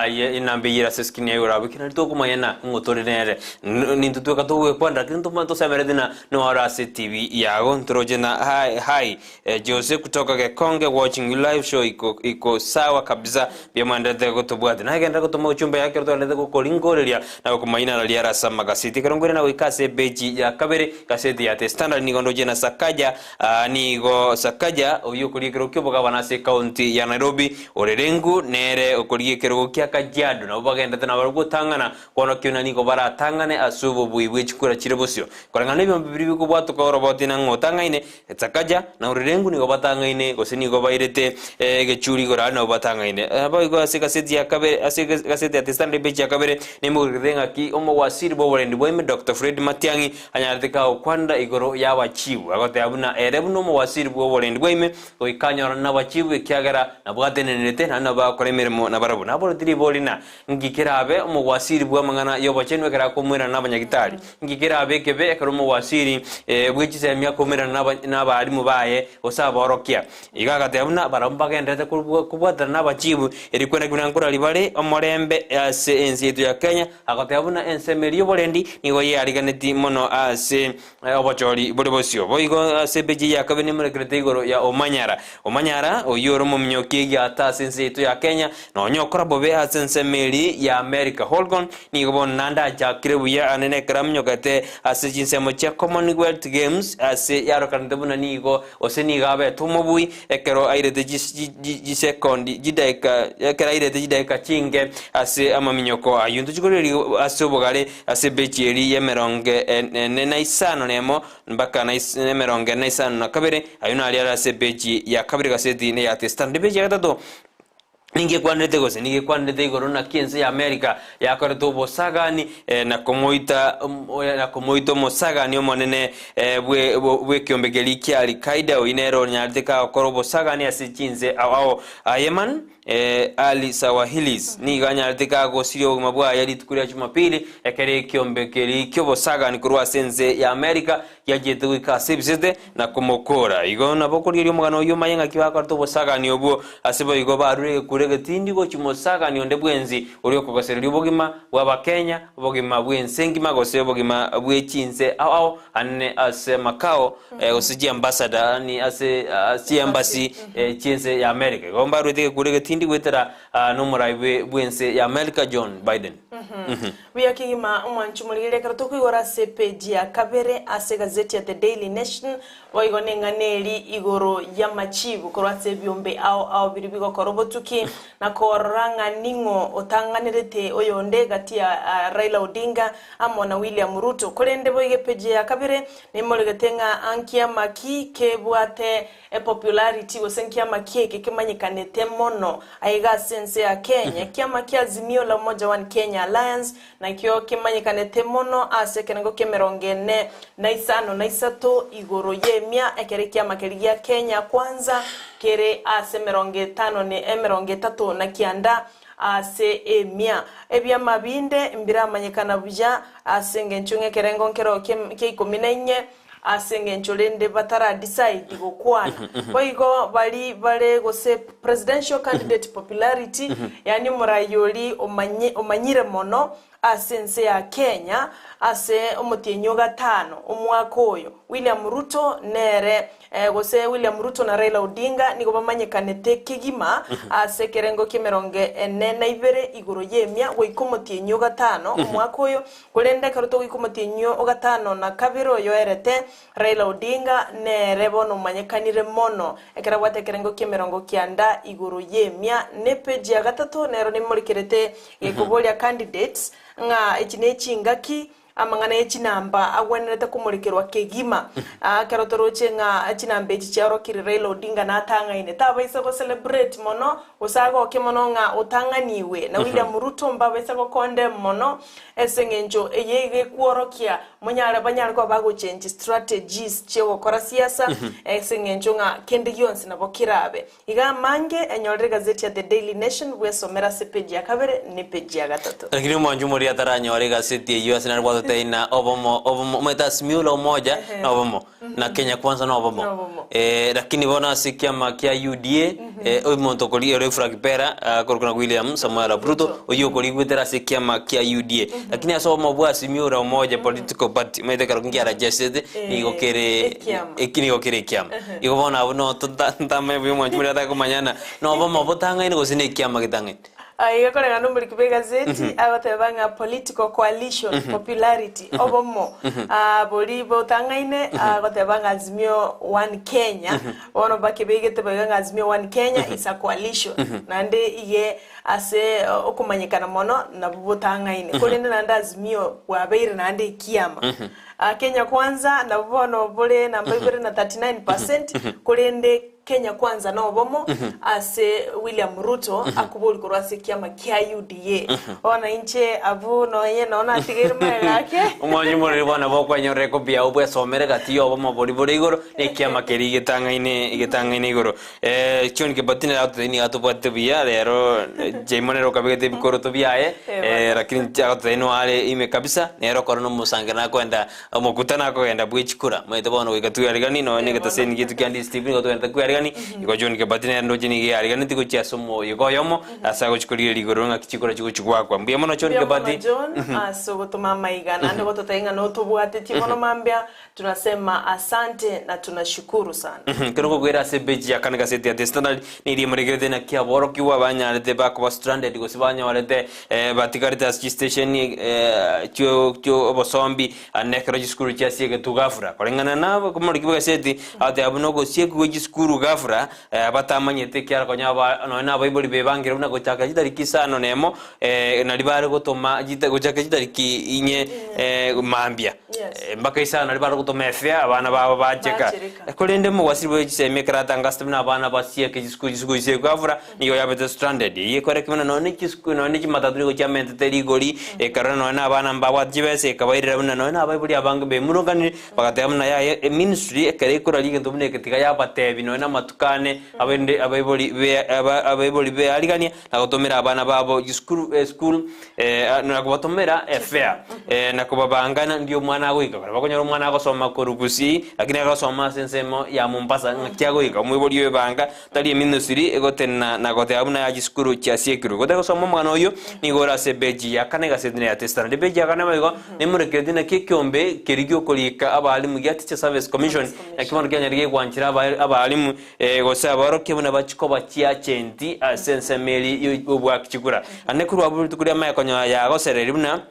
[SPEAKER 1] ye enamba eyio ere ase eskrini yaye orabe ki nari tokomanyana ng'o tore nere. Nintwe tweka togwekwanera lakini tosemereti ng'a nore ase TV yago. Ntoroche ng'a hi hi Jose kutoka Gekonge watching you live show iko iko sawa kabisa mbuya mwenderete gotobwatia. Naye genderera gotoma uchumbe yao ekero twagenderete gokoringoreria na gokomaina araria are ase amagaseti. Ekero nkoirana goika ase epeji ya kabere gaseti ya The Standard nigo ndoche na Sakaja ah, nigo Sakaja oyio okorigia ekerogo ki'obogabana ase ekaunti ya Nairobi ore Lenku nere okorigia ekerogo kia Kajiado nabo bagenderete nabarabwo gotang'ana bono kiuna nigo baratang'ane ase obobui bwe chikura chire bosio. Koreng'ana nebiombe biria bikobwatoka oroboti nang'o otang'aine Sakaja na Orerengu nigo batang'aine, gose nigo bairete egechuri igoro aria nabo batang'aine. Naboigo ase egaseti ya kabere, ase egaseti ya The Standard page ya kabere, nemogokerete ng'aki omowasiri bw'oborendi bwaime Doctor Fred Matiang'i anyarete kagokwanera igoro y'abachibu. Agoteba buna ere buna omowasiri bw'oborendi bwaime goika anyorane nabachibu ekiagera nabwo atenenerete naende nabo bagokora emeremo nabarabwo. Naboreti ribori ng'a Nki kerabe omogwasiri bw'amang'ana y'obochenu ekero akomoirana nabanyagitari? Nki kerabe ekebe ekero omogwasiri bwe chisemi akomoirana nabarimu baye gose aborokia? Igo agateba buna barabwo mbagendererete kobwatana nabachibu, erio kwenda buna nkorari bare omorembe ase ense yaito ya Kenya. Agateba buna ensemo eria y'oborendi nigo yeariganeti mono ase obochori bore bosio. Boigo ase epeji ya kabere nemorekerete igoro ya Omanyara. Omanyara oyio ore omominyoki egiata ase ense yaito ya Kenya, nonya okora bobe ase ensemo eria ya America. Holgon nigo bono naende achakire buya ande nekero aminyokete ase chinsemo chia Commonwealth Games ase yarokanete buna nigo gose nigo abete omobui ekero airete chisekondi chidaeka ekero airete chidaeka chinke ase amaminyoko ayio. Ntochikorigereria ase obogare ase ebechi eria y'emerongo ene na isano nemo mpaka na emerongo ene na isano na kabere, ayio naria are ase epeji ya kabere gaseti ya The Standard. Epeji ya gatato ninki ekwanerete gose nigo ekwanerete igoro naki ense ya America yakorete obosagani na komoita na komoita omosagani omonene bwe bw'ekiombe keria kia Al-Qaeda oyio nere onyarete kagokora obosagani ase chinse ao ao. Yemen Ali Sawahilis nigo anyarete kagosiria obogima bwaye rituko ria Jumapili ekero ekiombe keria ki'obosagani korwa ase ense ya America giachiete goika ase ebisete na komokora. Igo nabo okorigereria omogano oyio omanye ng'aki bakorete obosagani obwo ase boigo barure egekuro egetindi gochia mosagani onde bwensi oria okogosereria obogima bw'Abakenya, obogima bw'ense engima gose obogima bwe chinse ao ao anene ase amakao gose chiambassador yaani ase chiembassy chi'ense ya America. Igo mbaruete egekuro egetindi goetera nomorai bw'ense ya America John Biden.
[SPEAKER 2] Buya kegima omwanchi omorigereria ekero tokoigora ase epeji ya kabere ase egazeti ya The Daily Nation, boigo neng'ana eri igoro y'amachibu korwa ase ebiombe ao ao biria bigokora obotuki na korora ng'a ning'o otang'anerete oyonde gati ya Raila Odinga amo na William Ruto. Korende boigo epeji ya kabere nemoregete ng'a nkiama ki kebwate Epopularity gose nkiama ki eke kemanyekanete mono aiga ase ense ya Kenya? Ekiama kia Azimio la Umoja One Kenya Alliance nakio kemanyekanete mono ase ekerengo ki'emerongo ene na isano. 53 igoro y'emia ekero ekiama keria gia Kenya Kwanza kere ase 50 ne 39 ase emia. Ebiama binde mbiramanyekana buya ase engencho ng'a ekerengo nkero kia ikomi na inye ase engencho rende batara decide gokwana. Boigo bari bare gose presidential candidate popularity yaani omorai oria omanye omanyire mono ase ense ya Kenya ase omotienyi o gatano omwaka oyo, William Ruto nere gose William Ruto na Raila Odinga nigo bamanyekanete kegima ase ekerengo ki'emerongo ene na ibere igoro y'emia goika omotienyi o gatano omwaka oyo, korende ekero togoika omotienyi o gatano na kabere oyoerete, Raila Odinga nere bono omanyekanire mono ekero abwate ekerengo ki'emerongo kianda igoro y'emia. Ne page ya gatato nero nemorekerete gekoboria candidates ng'a echi ne chingaki amang'ana ye chinamba agwenerete komorekerwa kegima. Ekero toroche ng'a chinamba echi chiaorokire Raila Odinga natang'aine tabaisa go celebrate mono gose agoke mono ng'a otang'aniwe na William Ruto mbabaisa go condemn mono ase eng'encho eye iga ekworokia Monyare banyare koba bagochenchi strategies chi'ogokora siasa ase eng'encho ng'a kende gionsi nabo kerabe. Iga amange enyorere egazeti ya The Daily Nation bwesomere ase page ya kabere ne page ya gatato.
[SPEAKER 1] Lakini omwancho moria ataranyora egaseti eyio ase nare gwatotebia na obomo obomo omanyete Azimio la Umoja na obomo na Kenya Kwanza na obomo
[SPEAKER 2] Nobomo.
[SPEAKER 1] Eh, lakini bono ase ekiama kia UDA eh, omonto okori ore Frank Pera akorokwa na William Samoei Arap Ruto oyio okorigwetera ase ekiama kia UDA lakini ase obomo bwa Azimio la Umoja political party omanyete ekero nkiarajesete nigo kere
[SPEAKER 2] ekiama.
[SPEAKER 1] eki nigo kere ekiama igo bono abwo no tota ntamanye buya omwanchi moria atakomanyana na obomo botang'aini gose na ekiama getang'aini.
[SPEAKER 2] Aiga koreng'ana nomoriki bw'egazeti agoteba ng'a political coalition popularity obomo ah, bori botang'aine agoteba ng'a Azimio One Kenya bono bakebegete boigo ng'a Azimio One Kenya is a coalition naende iye ase okomanyekana mono nabwo botang'aine korende naende Azimio bwabeire naende ekiama. Ah, Kenya Kwanza nabwo bono bore namba ibere na 39% korende Kenya Kwanza nobomo ase William Ruto akobori korwa ase ekiama kia UDA. Bono inche abwo nonye noo natigeire magega ake.
[SPEAKER 1] Omwancho moriri bono bokwenyorera ekopi yao bwesomere gati y'obomo boria bore igoro na ekiama keria getang'aine getang'aine igoro. Eh, John Kibati nere agototebia nigo atobwatete buya rero Jaimo nere okabegete ebikoroto biaye eh, lakini inche agototebia noyo are ime kabisa nere okore nomosangerero nakoenda Omokutano akogenda bwe chikura, omanyete bono goika tweariganie nonya na egetaseni gietu kia Ndisi TV nigo togenda kwearigania, igo John Kebati nere ndoche nigo eariganeti gochia ase omoyega oyomo ase agochia korigereria igoro ng'aki chikura chigochia goakwa. Mbuya mono John
[SPEAKER 2] Mbuya mono
[SPEAKER 1] Kebati.
[SPEAKER 2] John ase ogotoma amaiga naende gototebia ng'a notobwatetie mono mambia tunasema asante na tunashukuru sana.
[SPEAKER 1] Ekero okokwera ase epeji ya kane gaseti ya The Standard niria emorekerete naki aborokigwa banyarete bakoba stranded gose banyorete Batigarete ase chisitesheni chi'obosombi na ekero chisukuru chiasiegetwe ghafla. Koreng'ana n'omoriki bw'egaseti, agateba buna ogosiekwa gwe chisukuru ghafla, batamanyete ekiara konya nonya nabaibori bebangire buna gochaka chitariki isano nemo, naria bare gotoma gochaka chitariki inye mambia. Mpaka isano naria bare gotoma efea abana babo bacheka. Korende omogwasiri bwe chisemi ekero atangasete buna abana basieke chisukuru chisukuru chisiekwe ghafla, Nigo yabete stranded. Eyio ekore buna nonya ne chisuku nonya ne chimatatu nigo chiamentete rigori, ekarora nonya na abana mbabwate chibesa ekabairera buna nonya na abaibori abange bemurokanire, bagateba buna yaya eministry ekero ekoraria egento buna eke tiga yabatebi nonya na amatuko ane abaende abaibori be aba abaibori bearigania na gotomera abana babo chisukuru eschool na kobatomera efare na kobabanga nandi omwana agoika. Baria bakonyora omwana agosoma korwa Gusii lakini agosoma ase ensemo ya Mombasa ng'aki agoika omoibori oebanga Tari eminusiri egotenena na goteba buna ya chisukuru chiasiekirwe. Gotari gosoma omogano oyio, nigo ore ase epeji ya kane egaseti ya The Standard. Epeji ya kane boigo nemorekereti naki ekiombe keria giokoriika abalimu gia Teacher Service Commission naki bono kianyarire gegwanchera abalimu gose abaorokia buna bachie koba chiagenti ase ensemo eria y'obwaki chikura. Ande korwa abwo rituko ri'amaye konyora yagosereria buna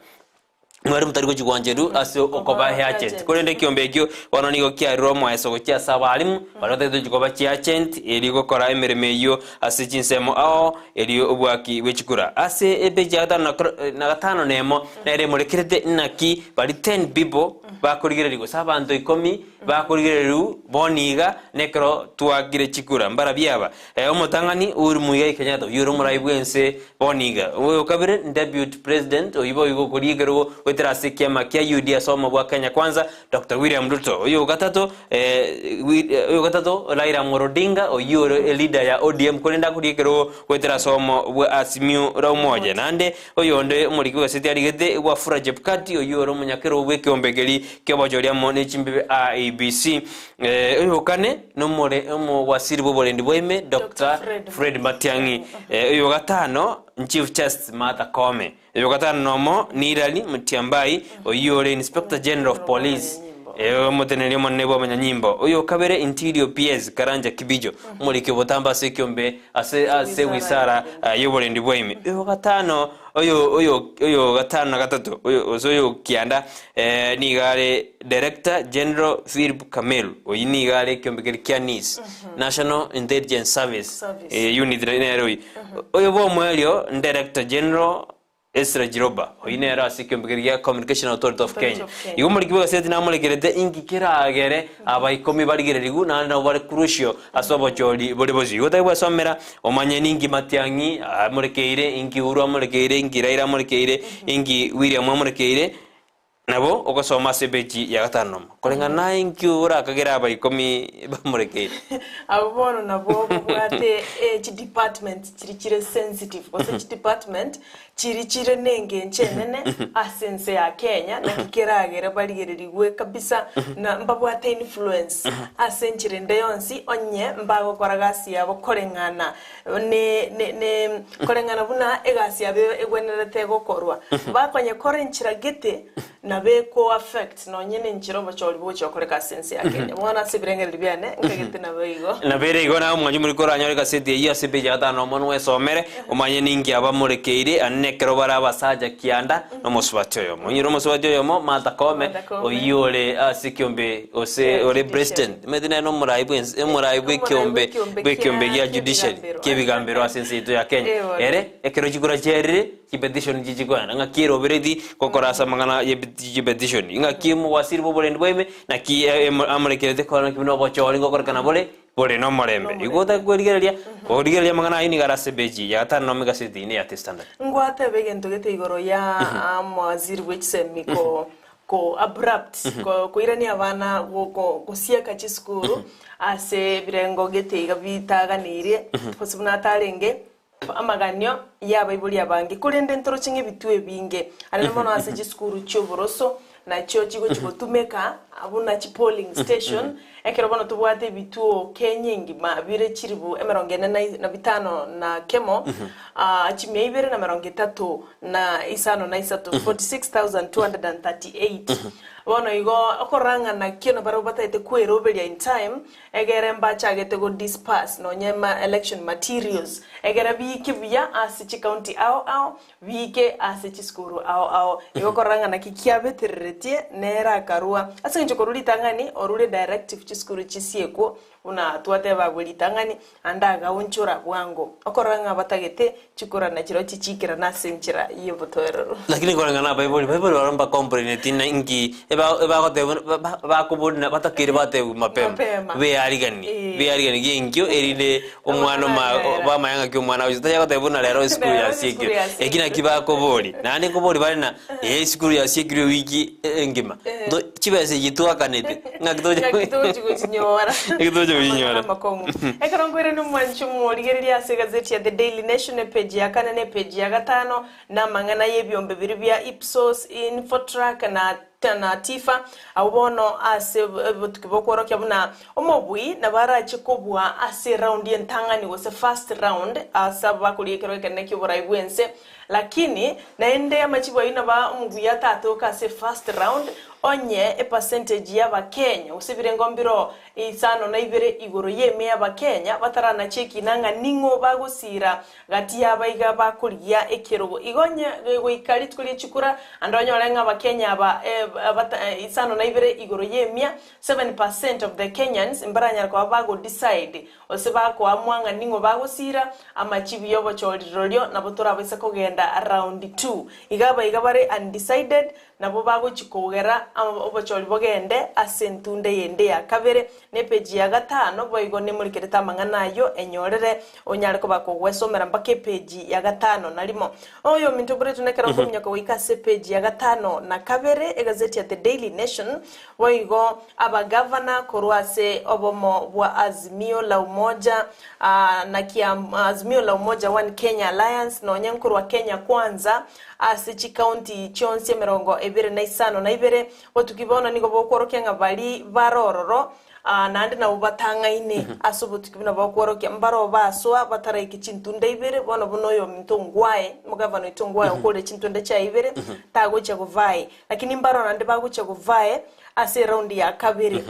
[SPEAKER 1] Mwarimu tari gochia gwancherwa ase okoba agent, korende ekiombe ekio bono nigo kiarure omoeso gochia ase abalimu baria batagete gochia koba chiagent erio gokora emeremo eyio ase chinsemo ao erio obwaki bwe chikura. Ase epeji ya gatano na kor na gatano na emo nere emorekerete naki baria ten people bakorigereria gose abanto ikomi. Bakorigereriwu bono iga nekero twakire chikura mbarabio aba. Omotang'ani Uhuru Muigai Kenyatta oyio ore omorai bw'ense bono iga. Oyo kabere Deputy President oyio boigo okoria ekerogo goetera ase ekiama kia UDA ase obomo bwa Kenya Kwanza Doctor William Ruto. Oyo gatato oyo gatato Raila Amolo Odinga oyio ore eleader ya ODM korende akoria ekerogo goetera ase obomo bwa Azimio la Umoja. Naende oyonde omoriki bw'egaseti arigete Wafula Chebukati oyio ore omonyakerogo bw'ekeombe keria ki'obochori amo ne chimbibe IEBC. Oyokane nomore omowasiri bw'oborendi bwa ime Doctor
[SPEAKER 2] Fred
[SPEAKER 1] Fred Matiang'i. Oyogatano Chief Justice Martha Koome. Oyogatano nomo Nirali Mutyambai oyio ore Inspector General of Police omoteneneri omonene bw'abanyanyimbo. Oyokabere Interior PS Karanja Kibijo omoriki obotambe ase ekiombe ase ase wisara y'oborendi bwa ime. Oyogatano oyo oyo oyo gatano na gatato oyo gose oyo kianda nigo are Director General Philip Kamelu oyio nigo are ekiombe keria kia NIS, National Intelligence Service,
[SPEAKER 2] Service.
[SPEAKER 1] unit nere oyio. Oyo bwa omoerio Director General Ezra Chiloba oyio nere ase ekiombe keria gia Communication Authority of
[SPEAKER 2] Authority
[SPEAKER 1] Kenya.
[SPEAKER 2] of Kenya.
[SPEAKER 1] Igo omoriki bw'egaseti namorekerete inki keragere aba ikomi barigererigwe naende nabo bare crucial ase obochori bore bosio. Igo otari gwesomera omanye ninki Matiang'i amorekeire, inki Uhuru amorekeire, inki Raila amorekeire, inki William amorekeire, nabo ogosoma ase epeji ya gatano nomo. Koreng'ana naye inki orakagere aba ikomi bamorekeire?
[SPEAKER 2] Abwo bono nabwo babwate chidepartment chiria chire sensitive gose chidepartment chiria chire na engencho enene ase ense ya Kenya naki keragere barigererigwe kabisa na mbabwate influence ase enchera ende yonsi onye mbagokora gasi yabo koreng'ana ne ne ne koreng'ana buna egasi yabo egwenerete gokorwa. Bakonyekora enchera gete nabo eko affect nonye na enchera obochori bogochia gokoreka ase ense ya Kenya. Bono ase ebirengererio biane nkagete nabo igo.
[SPEAKER 1] Nabo ere igo naye omwanchi omoriki oranyore egaseti eyio ase epeji ya gatano na omonwa esomere, omanye ninki abamorekeire, aye nekero bare abasacha kianda na omosubati oyomo. Onyore omosubati oyomo, Martha Koome,
[SPEAKER 2] Martha Koome.
[SPEAKER 1] oyio ore ase ekiombe gose
[SPEAKER 2] Kia
[SPEAKER 1] ore
[SPEAKER 2] judiciary.
[SPEAKER 1] president, omanyete nere nomorai bwense omorai
[SPEAKER 2] Omorai
[SPEAKER 1] bw'ekiombe
[SPEAKER 2] bw'ekiombe
[SPEAKER 1] bw'ekiombe
[SPEAKER 2] kia
[SPEAKER 1] gia judiciary
[SPEAKER 2] ki'ebigambero.
[SPEAKER 1] ki'ebigambero ase ense yaito ya Kenya.
[SPEAKER 2] Eh, bono.
[SPEAKER 1] Ere, ekero chikura chiarire, chipetition chichikoenda ng'aki erobereti gokora ase amang'ana ye chipetition, ng'aki omowasiri bw'oborendi bwaime, naki amorekerete korora naki buna obochori ngokorekana bore, bore nomorembe. Igo otakwerigereria, origereria amang'ana ayio nigo are ase epeji ya gatano nomo egaseti ime ya The Standard.
[SPEAKER 2] Ngwateba egento gete igoro ya omowaziri bwe chisemi ko ko abrupt ko koirania abana go go gosieka chisukuru ase ebirengo gete iga bitaganeirie gose buna atarenge Amaganio y'abaibori abange, korende ntoroche ng'ebitwe ebinge arende mono ase chisukuru chi'oboroso, nachio chigochi gotumeka buna chipolling station, ekero bono tobwate ebituo Kenya engima bire chilifu emerongo ene na na bitano na kemo, chimia ibere na merongo etato na isano na isato, 46,238. Bono igo okorora ng'a nakio nabarabwo batagete kweroberia in time, Egere mbachagete go disperse nonye ma election materials egere biike buya ase chicounty ao ao, biike ase chisukuru ao ao. Igo korora ng'a naki kiabetereretie nere akarua. Ase eng'encho korwa ritang'ani orure directive chisukuru chisiekwo buna twateba abwo ritang'ani ande agaonchora bwango. Okorora ng'a batagete chikura nachireo chichikerane ase enchera y'obotoereru.
[SPEAKER 1] Lakini koreng'ana na abaibori, baibori barabwo mbacomplaineti na inki eba ebagoteba buna ba- ba- bakobori batakeire batebwe mapema,
[SPEAKER 2] Mapema.
[SPEAKER 1] beariganie,
[SPEAKER 2] Eh.
[SPEAKER 1] beariganie genkio erinde omwana oma
[SPEAKER 2] Omwana
[SPEAKER 1] bamanye ng'aki omwana oyo tari goteba buna rero esukuru
[SPEAKER 2] Rero
[SPEAKER 1] yasiekire.
[SPEAKER 2] esukuru yasiekire.
[SPEAKER 1] Eki naki bakobori, naende nkobori bare na eh esukuru yasiekire ewiki engima,
[SPEAKER 2] Eh.
[SPEAKER 1] chibesa echi twakanete, ng'aki tocha
[SPEAKER 2] Ng'aki tochi gochinyora.
[SPEAKER 1] Ng'aki tochi gochinyora.
[SPEAKER 2] Amang'ana amakong'u. Ekero nkoirania omwanchi omorigereria ase egazeti ya The Daily Nation epeji ya kane na epeji ya gatano, na amang'ana y'ebiombe biria bia Ipsos, Infotrack na na Tifa, abwo bono ase obotuki bokworokia buna omobui nabo arache kobua ase eraundi entang'ani gose first round ase abo bakoria ekerogo ekenene ki'oborai bw'ense. Lakini naende amachibu ayio nabo omobuya atatoka ase first round onye epercentage y'abakenya gose ebirengo mbiro isano na ibere igoro y'emia y'abakenya bataranache ekina ng'a ning'o bagosira gati y'abaiga bakorigia ekerogo. Igo onye goika rituko rie chikura ande onyore ng'a abakenya aba Isano na ibere igoro y'emia, 7% of the Kenyans, mbaranyare koba bago decide gose bakoamua ng'a ning'o bagosira, amachibu y'obochori rirorio nabo torabaise kogenda round two. Iga abaiga bare undecided nabo bagochi kogera obochori bogende ase entunda eyende ya kabere, na epeji ya gatano boigo nemorikerete amang'ana ayio enyorere onyare koba kogwesomera mpaka epeji ya gatano na rimo. Oyominto oboretwe nekero nkominyoka goika ase epeji ya gatano na kabere egazeti ya The Daily Nation, boigo abagavana korwa ase obomo bwa Azimio la Umoja na Kiambu, Azimio la Umoja One Kenya Alliance nonye nkorwa Kenya Kwanza ase chikaunti chionsi 25 na ibere, botuki bono nigo bokworokia ng'a baria bare ororo Naende nabwo batang'aine ase obotuki buna bokworokia, mbaroo basoa bataraiki chintunda ibere, bono buna oyominto ngwae, omogavana oito ngwae okorire chintunda chiaye ibere, tagochia govae. Lakini mbaroo naende bagochia govae ase eraundi ya kabere.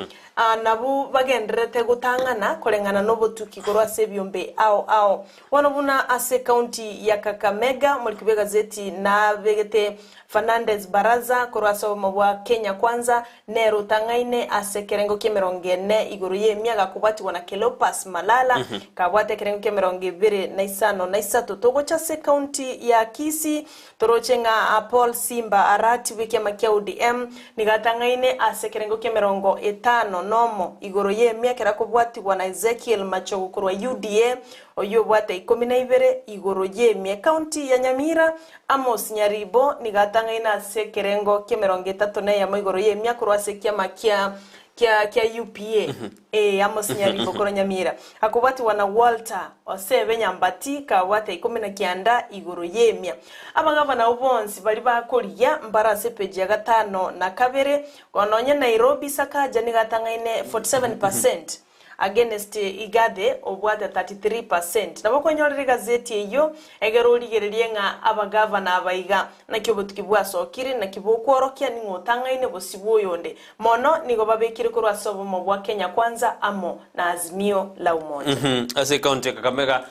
[SPEAKER 2] Nabwo bagendererete gotang'ana koreng'ana nobotuki korwa ase ebiombe ao ao. Bono buna ase ekaunti ya Kakamega, omoriki bw'egazeti nabegete Fernandes Baraza korwa ase obomo bwa Kenya Kwanza, Nere otang'aine ase ekerengo ki'emerongo ene igoro y'emia agakobwatigwa na Cleopas Malala, kabwate ekerengo ki'emerongo ebere na isano na isato. Togocha ase ekaunti ya Kisii, toroche ng'a Paul Simba Arati bw'ekiama kia ODM nigo atang'aine ase ekerengo ki'emerongo etano nomo igoro y'emia ekero akobwatigwa na Ezekiel Machogu korwa UDA oyio obwate ikomi na ibere igoro y'emia. Ekaunti ya Nyamira Amos Nyaribo nigo atang'aine ase ekerengo ki'emerongo etato na eyemo igoro y'emia korwa ase ekiama kia kia kia UPA. Ee, Amos Nyaribo korwa Nyamira. Akobwatigwa na Walter Osebe Nyambati kabwate ikomi na kianda igoro y'emia. Abagavana abwo bonsi baria bakorigia mbare ase epeji ya gatano na kabere, nonye Nairobi Sakaja nigo atang'aine 47%. Against Igathe obwate 33 percent. Nabo kwanyorire egazeti eyio egere origererie ng'a abagavana aba iga naki obotuki bwasokire naki bokworokia ning'o otang'aine bosibwa oyonde. Mono nigo babekire korwa ase obomo bwa Kenya Kwanza amo na Azimio la Umoja.
[SPEAKER 1] Ase ekaunti ya Kakamega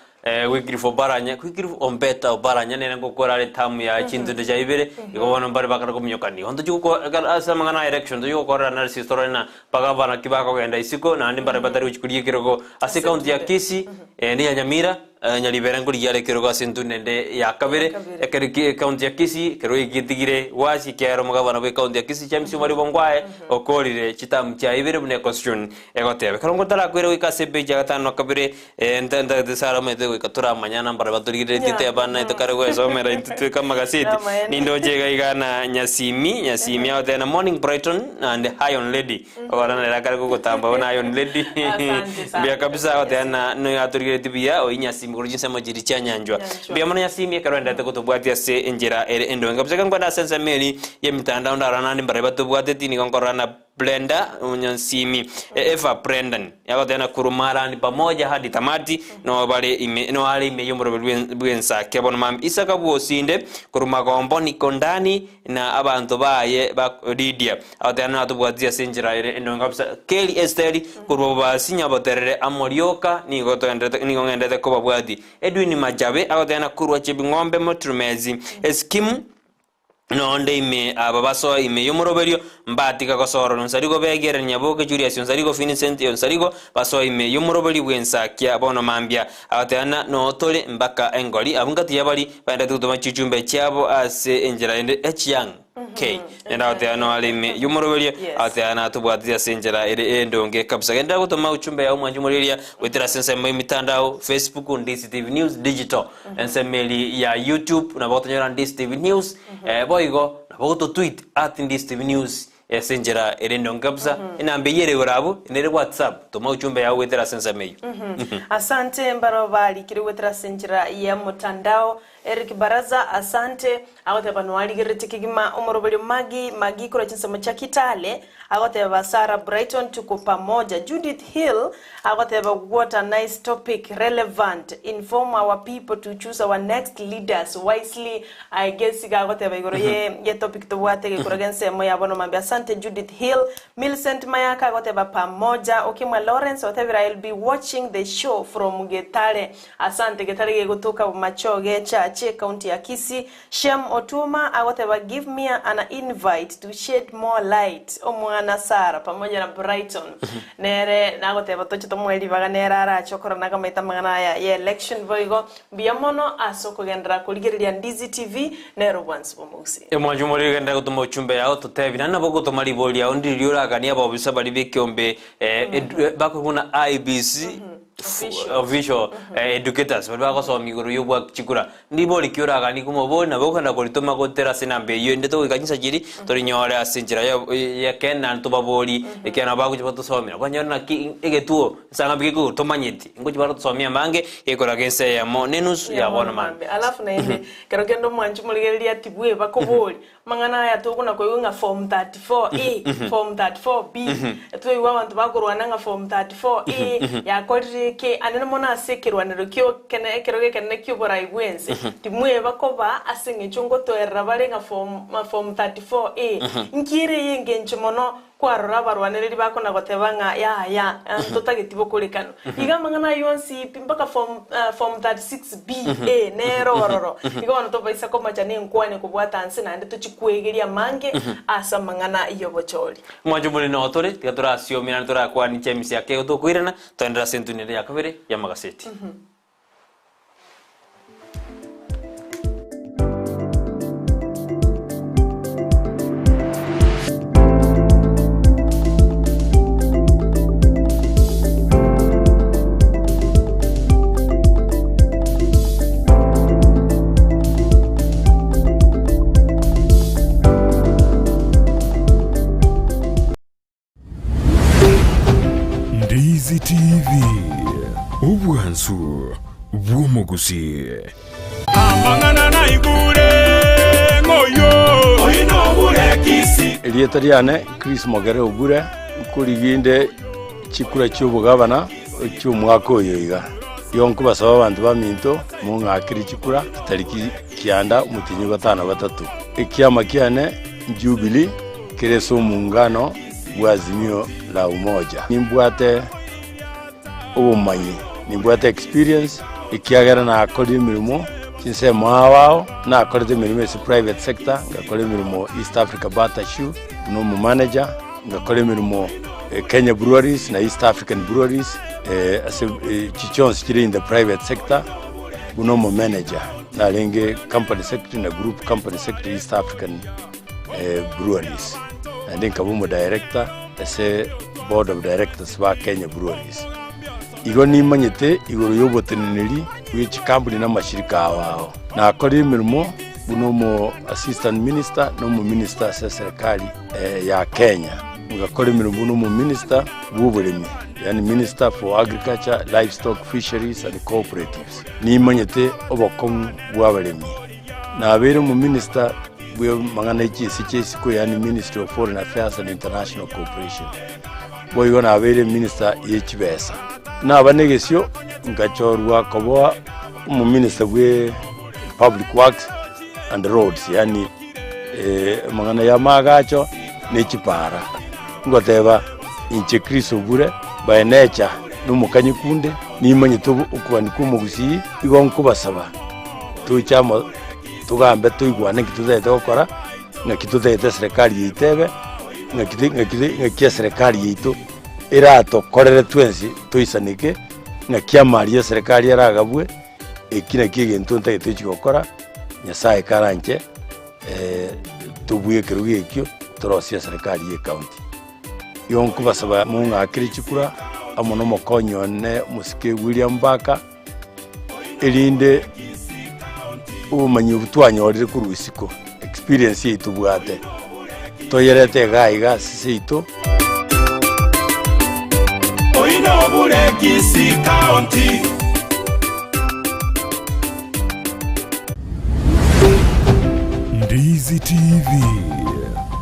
[SPEAKER 1] Wycliffe Oparanya, Wycliffe Ombeta Oparanya nere ngokora are term yaye chintunde chia ibere, igo bono mbare bakare kominyokania. Igo ntochi goko ekero ase amang'ana a election ntochi gokorera analysis torore ng'a bagavana ki bakogenda isiko naende mbare batari gochi korigia ekerogo ase ekaunti ya Kisii na ya Nyamira, Nyaribere nkorigia are ekerogo ase entunde ende ya kabere, ekero ki ekaunti ya Kisii ekero egetigire gwasi ekiagera omogavana bwa ekaunti ya Kisii James Omari Bongwae okorire chiterm chiaye ibere buna econstitution egoteba. Ekero ngotarakwire goika ase epeji ya gatano na kabere Ente ntagete Sara omanyete goika toramanyana mbare batorigereretie teba naye tokare gwesomera intwe tweka amagaseti.
[SPEAKER 2] Namaene.
[SPEAKER 1] Nindoche iga iga na Nyasimi, Nyasimi agoteba na morning Brighton and Iron Lady. Ogora nere akare gogotamba buna Iron Lady.
[SPEAKER 2] Asante sana.
[SPEAKER 1] Mbuya kabisa agoteba na nigo atorigereretie buya oyio Nyasimi korwa chinsemo chiria chia Nyanchwa.
[SPEAKER 2] Nyanchwa.
[SPEAKER 1] Mbuya mono Nyasimi ekero oenderete gotobwatia ase enchera ere endonge kabisa. Ekero nkwenda ase ensemo eria ya emitandao ndarora naende mbare batobwateti nigo nkorora na Brenda Onyansimi, Eva Brendan, agoteba korwa Marani pamoja hadi tamati, noo bare ime, noo are ime y'omoroberi bwe- bw'ensake bono mambia. Isaka bw'osinde korwa Magombo niko Ndani na abanto baye ba Lydia, agoteba natobwatirie ase enchera ere endonge kabisa. Keri Esteri korwa Bobasi Nyaboterere amo rioka nigo toenderete nigo ng'enderete kobabwatia. Edwin Machabe agoteba korwa Chebing'ombe Moturumezi, Eskimu, Nonde ime aba basoa ime y'omoroberio, mbatiga gosorora onsarigo begerere Nyaboke Julius onsarigo Vincent onsarigo basoa ime y'omoroberio bw'ensakia bono mambia. Agateba na noo tore mpaka engori abwo ngati y'abari baendete gotoma chichumbe chiabo ase enchera ende echiang K. Naende agateba noo are ime y'omoroberio agateba natobwatire ase enchera ere endonge kabisa. Genderera gotoma uchumbe yao mwanche omorigereria goetera ase ensemo y'emitandao Facebook Ndisi TV News Digital. Ensemo eria ya YouTube nabo gotonyora Ndisi TV News, boigo nabo gototweet at Ndisi TV News ase enchera ere endonge kabisa. Enamba eyio ere igoro abwo nere WhatsApp, toma ujumbe yao goetera ase ensemo eyio.
[SPEAKER 2] Asante mbaro barikire goetera ase enchera ya motandao. Eric Baraza asante, agoteba noarigereretie kegima omoroberio Maggie Maggie korwa chinsemo chia Kitale, agoteba Sarah Brighton tuko pamoja. Judith Hill agoteba what a nice topic, relevant, inform our people to choose our next leaders wisely. I guess iga agoteba igoro ye ye topic tobwate gekura gensemo ya bono mambia. Asante Judith Hill. Millicent Mayaka agoteba pamoja. Okimwa Lawrence otebire I'll be watching the show from Getare. Asante Getare gegotoka Bomachoge Church. Chache ekaunti ya Kisii. Shem Otuoma agoteba give me an invite to shed more light omwana Sarah pamoja na Brighton nere nagoteba toche tomoe ribaga nere arache okorora nakamaete amang'ana aya ye election boigo mbuya mono ase okogenderera korigereria Ndizi TV nere obwansu bw'omogusii.
[SPEAKER 1] Omwancho omoriri genderera gotoma ochumbe yao totebi naende nabo ogotoma ribori riao ndiriria oraganie abaobisa baria b'ekeombe bakorokwa buna IEBC official educators baria bagosomia igoro y'obwaki chikura. Ndibori ki oraganie komobori nabo okogenda koritoma gotera ase enamba eyio ende togoika chinsa chiria torinyore ase enchera y'ekeene naende tobabori ekiagera nabo bagochia batosomera. Okonyora naki egetuo nsang'ambi gekoigwa tomanyeti ngochia barotosomia amange gekoraga ense eyemo na enusu ya bono mambia.
[SPEAKER 2] Alafu naende ekero kende omwanchi morigereria ati bweba kobori Amang'ana aya tokona koigwa ng'a form 34A, form 34B, twaigwa abanto bakorwana ng'a form 34A yakorire eke, ande mono ase ekerwanero kio kene ekero gekenene ki'oborai bw'ense, timweba koba ase eng'encho ngotoerera bare ng'a form form 34A. Nki ere ey'engencho mono Kwarora abarwanereri bakona goteba ng'a yaya, ntotageti bokorekano. Iga amang'ana ayio onsi pi mpaka form, form 36 B, A nere ororo. Igo bono tobaisa komocha nenkwane kobwata nse naende tochie kwegeria amange ase amang'ana y'obochori.
[SPEAKER 1] Omwancho omonene oo tore, tiga torasiomie naende torakwanie chemisi ake igo tokoirana, toenderere ase entunda ende ya kabere y'amagaseti.
[SPEAKER 3] Ndizi TV, obwansu bw'omogusii.
[SPEAKER 6] Amang'ana naigure ng'oyio. Oyio nobure Kisii.
[SPEAKER 7] Erieta riane Chris Mogere Ogure, nkoriginde chikura chi'obogabana chi'omwaka oyo iga. Igo nkobasaba abanto baminto mong'akere chikura chitariki kianda omotienyi o gatano na batato. Ekiama kiane Jubilee kere ase omongano bw'Azimio la Umoja. Nimbwate obomanyi, nimbwate experience, ekiagera nakorire emeremo chinsemo ao ao, nakorete emeremo ase private sector, ngakora emeremo East Africa Bata Shoe buna omomanager, ngakora emeremo Kenya Breweries na East African Breweries, ase echi chionsi chire in the private sector buna omomanager. Narenge company secretary na group company secretary East African Breweries, naende nkaba omodirector ase board of directors ba Kenya Breweries. Igo nimanyete igoro y'oboteneneri bwe chikampuni na amashirika ao ao. Nakorire emeremo buna omo assistant minister na omominister ase eserekari ya Kenya. Ngakora emeremo buna omominister bw'oboremi, yaani minister for agriculture, livestock, fisheries and cooperatives. Nimanyete obokong'u bw'abaremi. Nabeire omominista bw'amang'ana e chinse chia isiko yaani Ministry of Foreign Affairs and International Cooperation. Boigo nabeire eminista ye chibesa. Naba negesio ngachorwa koba omominista bwe Public Works and Roads yaani amang'ana ya amaagacho ne chipara. Ngoteba inche Chris Obure by nature nomokanyeku onde, nimanyete okogania kwa omogusii, igo nkobasaba. Toche amo togambe toigwane nki totagete gokora, ng'aki totagete eserekari yaito ebe, ng'aki ng'aki ng'aki eserekari yaito eratokorere twensi toisaneke, ng'aki amari ya eserekari aragabwe, eki nakio egento ntagete gochia gokora, Nyasaye karanche tobue ekerogo ekio, torosie eserekari ya ecounty. Igo nkobasaba mong'akere chikura amo na omokonyi one omosike William Baka. Erinde obomanyi obwo twanyorire korwa isiko, experience eye tobwate, toyerete iga iga ase seito.
[SPEAKER 6] Oino obure Kisii County.
[SPEAKER 3] Ndizi TV,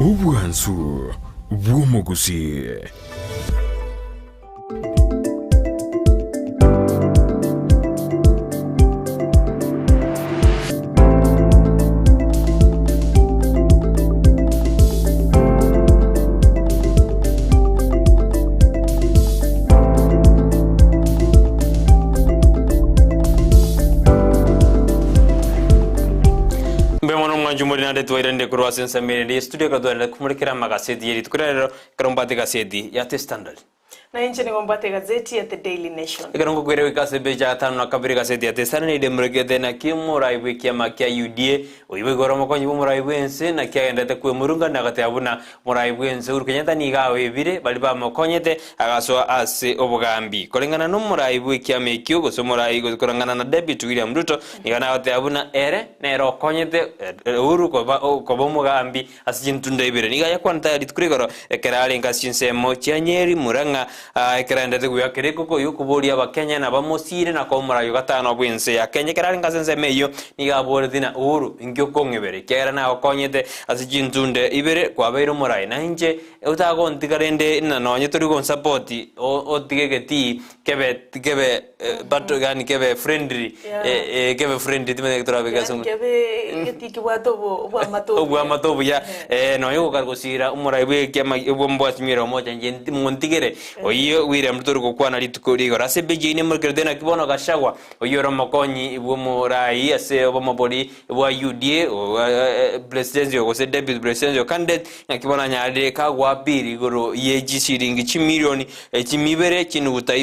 [SPEAKER 3] obwansu bw'omogusii.
[SPEAKER 1] Mbuya mono omwanchi omori naende twairanire korwa ase ensemo ere ye studio ekero twaenderete komorekera amagaseti ye rituko ria rero ekero mbwate egaseti ya The Standard.
[SPEAKER 2] Na inche nigo mbwate egazeti ya The Daily Nation.
[SPEAKER 1] Ekero ngokwera goika ase epeji ya gatano na kabere egaseti ya The Standard nigo emorekete naki omorai bw'ekiama kia UDA oyio boigo ore omokonyi bw'omorai bw'ense naki agenderete kwemurungania agateba buna omorai bw'ense Uhuru Kenyatta nigo aoebire baria bamokonyete agasoa ase obogambi. Koreng'ana nomorai bw'ekiama ekio gose omorai koreng'ana na Deputy William Ruto nigo nagoteba buna ere nere okonyete Uhuru koba koba omogambi ase chintunda ibere. Nigo ayakwanete rituko rigoro ekero arenge ase chinsemo chia Nyeri, Murang'a, ekero aendete goakera ekoko y'okoboria Abakenya nabamosiire na koba omorai o gatano bw'ense ya Kenya. Ekero arenge ase ensemo eyio nigo aboreti na Uhuru, inki okong'ebera ekiagera nagokonyete ase chintunda ibere kwabeire omorai na inche otagontiga rende na nonye tori gonsapoti otige egetii kebe kebe but yaani kebe friendly
[SPEAKER 2] Yeah.
[SPEAKER 1] kebe friendly timanyeti torabeke ase
[SPEAKER 2] Yaani kebe egetii kebwate obo obwamate obuya.
[SPEAKER 1] obwamate obuya nonya ogokara gosira omorai bwa ekiama bwasimiire omocha inche montigere oyio William Ruto tori gokwana rituko rigoro ase epeji eyio nemorekerete naki bono Gachagua oyio ore omokonyi bwa omorai ase obomobori bwa UDA presidential gose deputy presidential candidate Naki bono anyarire kagwapiri igoro ye chisiringi chimilioni chimibere chinuguta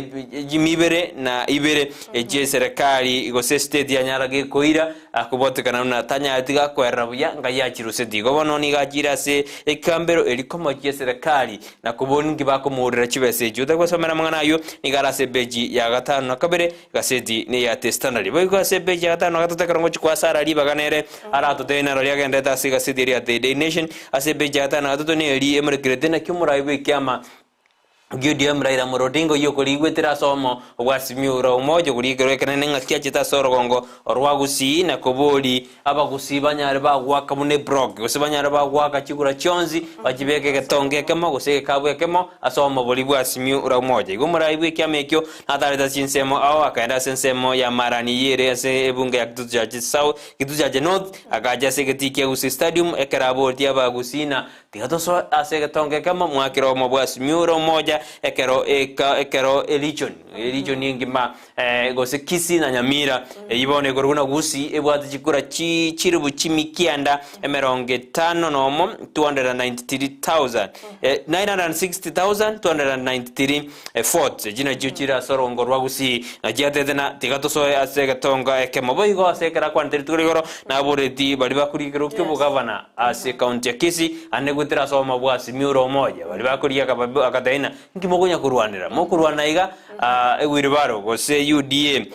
[SPEAKER 1] chimibere na ibere echie serikali gose estate yanyara gekoira akobwatekana buna tanyareti gakoerera buya ngai achiruseti. Igo bono nigo achire ase ekambero eri komochia eserekari na kobori nki bakomourera chibesa echio. Otari amang'ana ayio nigo are ase epeji ya gatano na kabere Egaseti neya The Standard. Boigo ase epeji ya gatano na gatato ekero ngochia koa Sarah ribaga nere aratotebie narori agenderete ase egaseti eria ya The Daily Nation. Ase epeji ya gatano na gatato neri emorekerete naki omorai bw'ekiama gia ODM Raila Amolo Odinga oyio okorigwetera ase omo obwasimiwa ore omoja okorigerwa ekenene ng'aki achete ase orogongo rwa Gusii na kobori Abagusii banyare bagoaka buna ebroki, gose banyare bagoaka chigura chionsi, bachibeke egetonga ekemo, gose egekabu ekemo, ase omobori bwa Simiu ura omoja. Igo omorai bw'ekiama ekio natarete ase chinsemo ao, akaenda ase ensemo ya Marani eyio ere ase ebunge ya Kitutu Chache South, Kitutu Chache North, agacha ase egetii kia Gusii Stadium, ekero aboretie Abagusii na Tiga tosoe ase egetonga ekemo, mwakere omo bwa Simiu ura omoja, ekero eka ekero eregion, eregion engima gose Kisii na Nyamira, eyio bono ekorokwa buna Gusii, ebwate chikura chi chilifu chimi kianda emerongo etano na omo, 293,000, 960,293 votes. Echi nachio chire ase orongo rwa Gusii, na chiatete na tiga tosoe ase egetonga ekemo. Boigo ase ekero akwanete rituko ria igoro, naboreti baria bakorigia ekerogo kia obogavana ase ekaunti ya Kisii, ande goetera ase obomo bwa Azimio ore omoja, baria bakorigia akaba agateba ng'a inki mokonya korwanera? Mokorwana iga ewheelbarrow gose UDA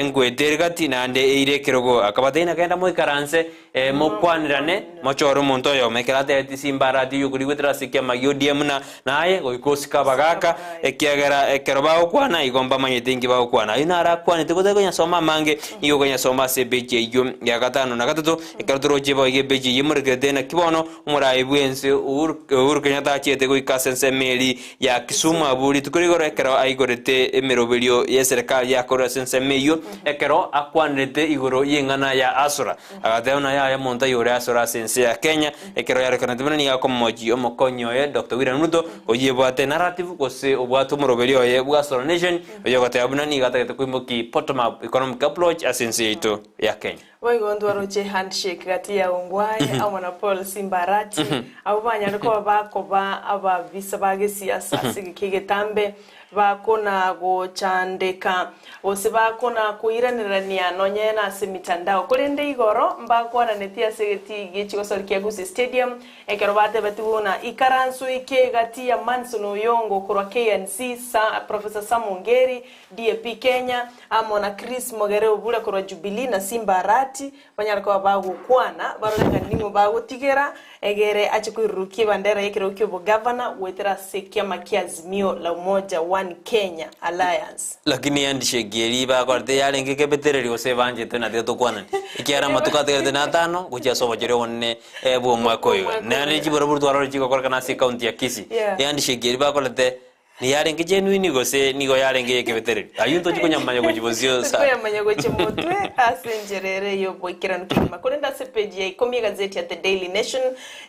[SPEAKER 1] nkoeta ere gati naende eire ekerogo. Akabatebia ng'a genda moikaranse mokwanerane mochore omonto oyomo. Ekero atebetie Simba Arati oyio okorigia goetera ase ekiama gia ODM ng'a naye goika osike abagaka ekiagera ekero bagokwana igo mbamanyete inki bagokwana. Ayio naro akwanete gotari konyasoma amange, nigo okonyasoma ase epeji eyio ya gatano na gatato. Ekero toroche boigo epeji eyio emorekerete naki bono omorai bw'ense Uhuru Kenyatta achiete goika ase ensemo eria ya Kisumu abwo rituko rigoro ekero aigorete emeroberio y'eserekari yakorire ase ensemo eyio ekero akwanerete igoro y'eng'ana ya Asura agateba buna yaya omonto oyore Asura ase ense ya Kenya ekero yarorekanete buna nigo akomochia omokonyi oye Doctor William Ruto oyio ebwate enarrative gose obwate omoroberio oye bwa Asura Nation oyio ogoteba buna nigo atagete koimokia bottom up economic approach ase ense yaito ya Kenya.
[SPEAKER 2] Boigo ntwaroche handshake gati ya Ongwae amo na Paul Simba Arati, abwo banyare koba bakoba ababisa ba gesiasa ase egeka egetambe, bakona gochandeka gose bakona koiranerania nonye nase emitandao. Korende igoro mbakwananeti ase egetii gie chigosori kia Gusii Stadium ekero batebetigwe buna ikaranso eke gati ya Manson Oyongo korwa KNC, Sa, Professor Sam Ongeri, DAP Kenya, amo na Chris Mogere Obure korwa Jubilee na Simba Arati, banyare koba bagokwana barore ng'a ning'o bagotigera egere ache koirurukia ebandera y'ekerogo ki'obogavana goetera ase ekiama kia Azimio la Umoja One Kenya Alliance.
[SPEAKER 1] Lakini handshake eria bakorete yarenge ekebetererio gose ebanchete na tiga tokwanani, ekiagera amatuko atigarete na atano gochia ase obochori obonene bw'omwaka oyo iga. Naende chiburaburu twarorire chigokorekana ase ecounty ya Kisii, ehandshake eria bakorete Niyarenge genuine gose nigo yarenge y'ekebetererio? Ayio ntochi konyamanya gochia bosio sa.
[SPEAKER 2] Tokoyamanya gochia motwe ase enchera ere y'oboikeranu kegima. Korende ase epeji ya ikomi egazeti ya The Daily Nation,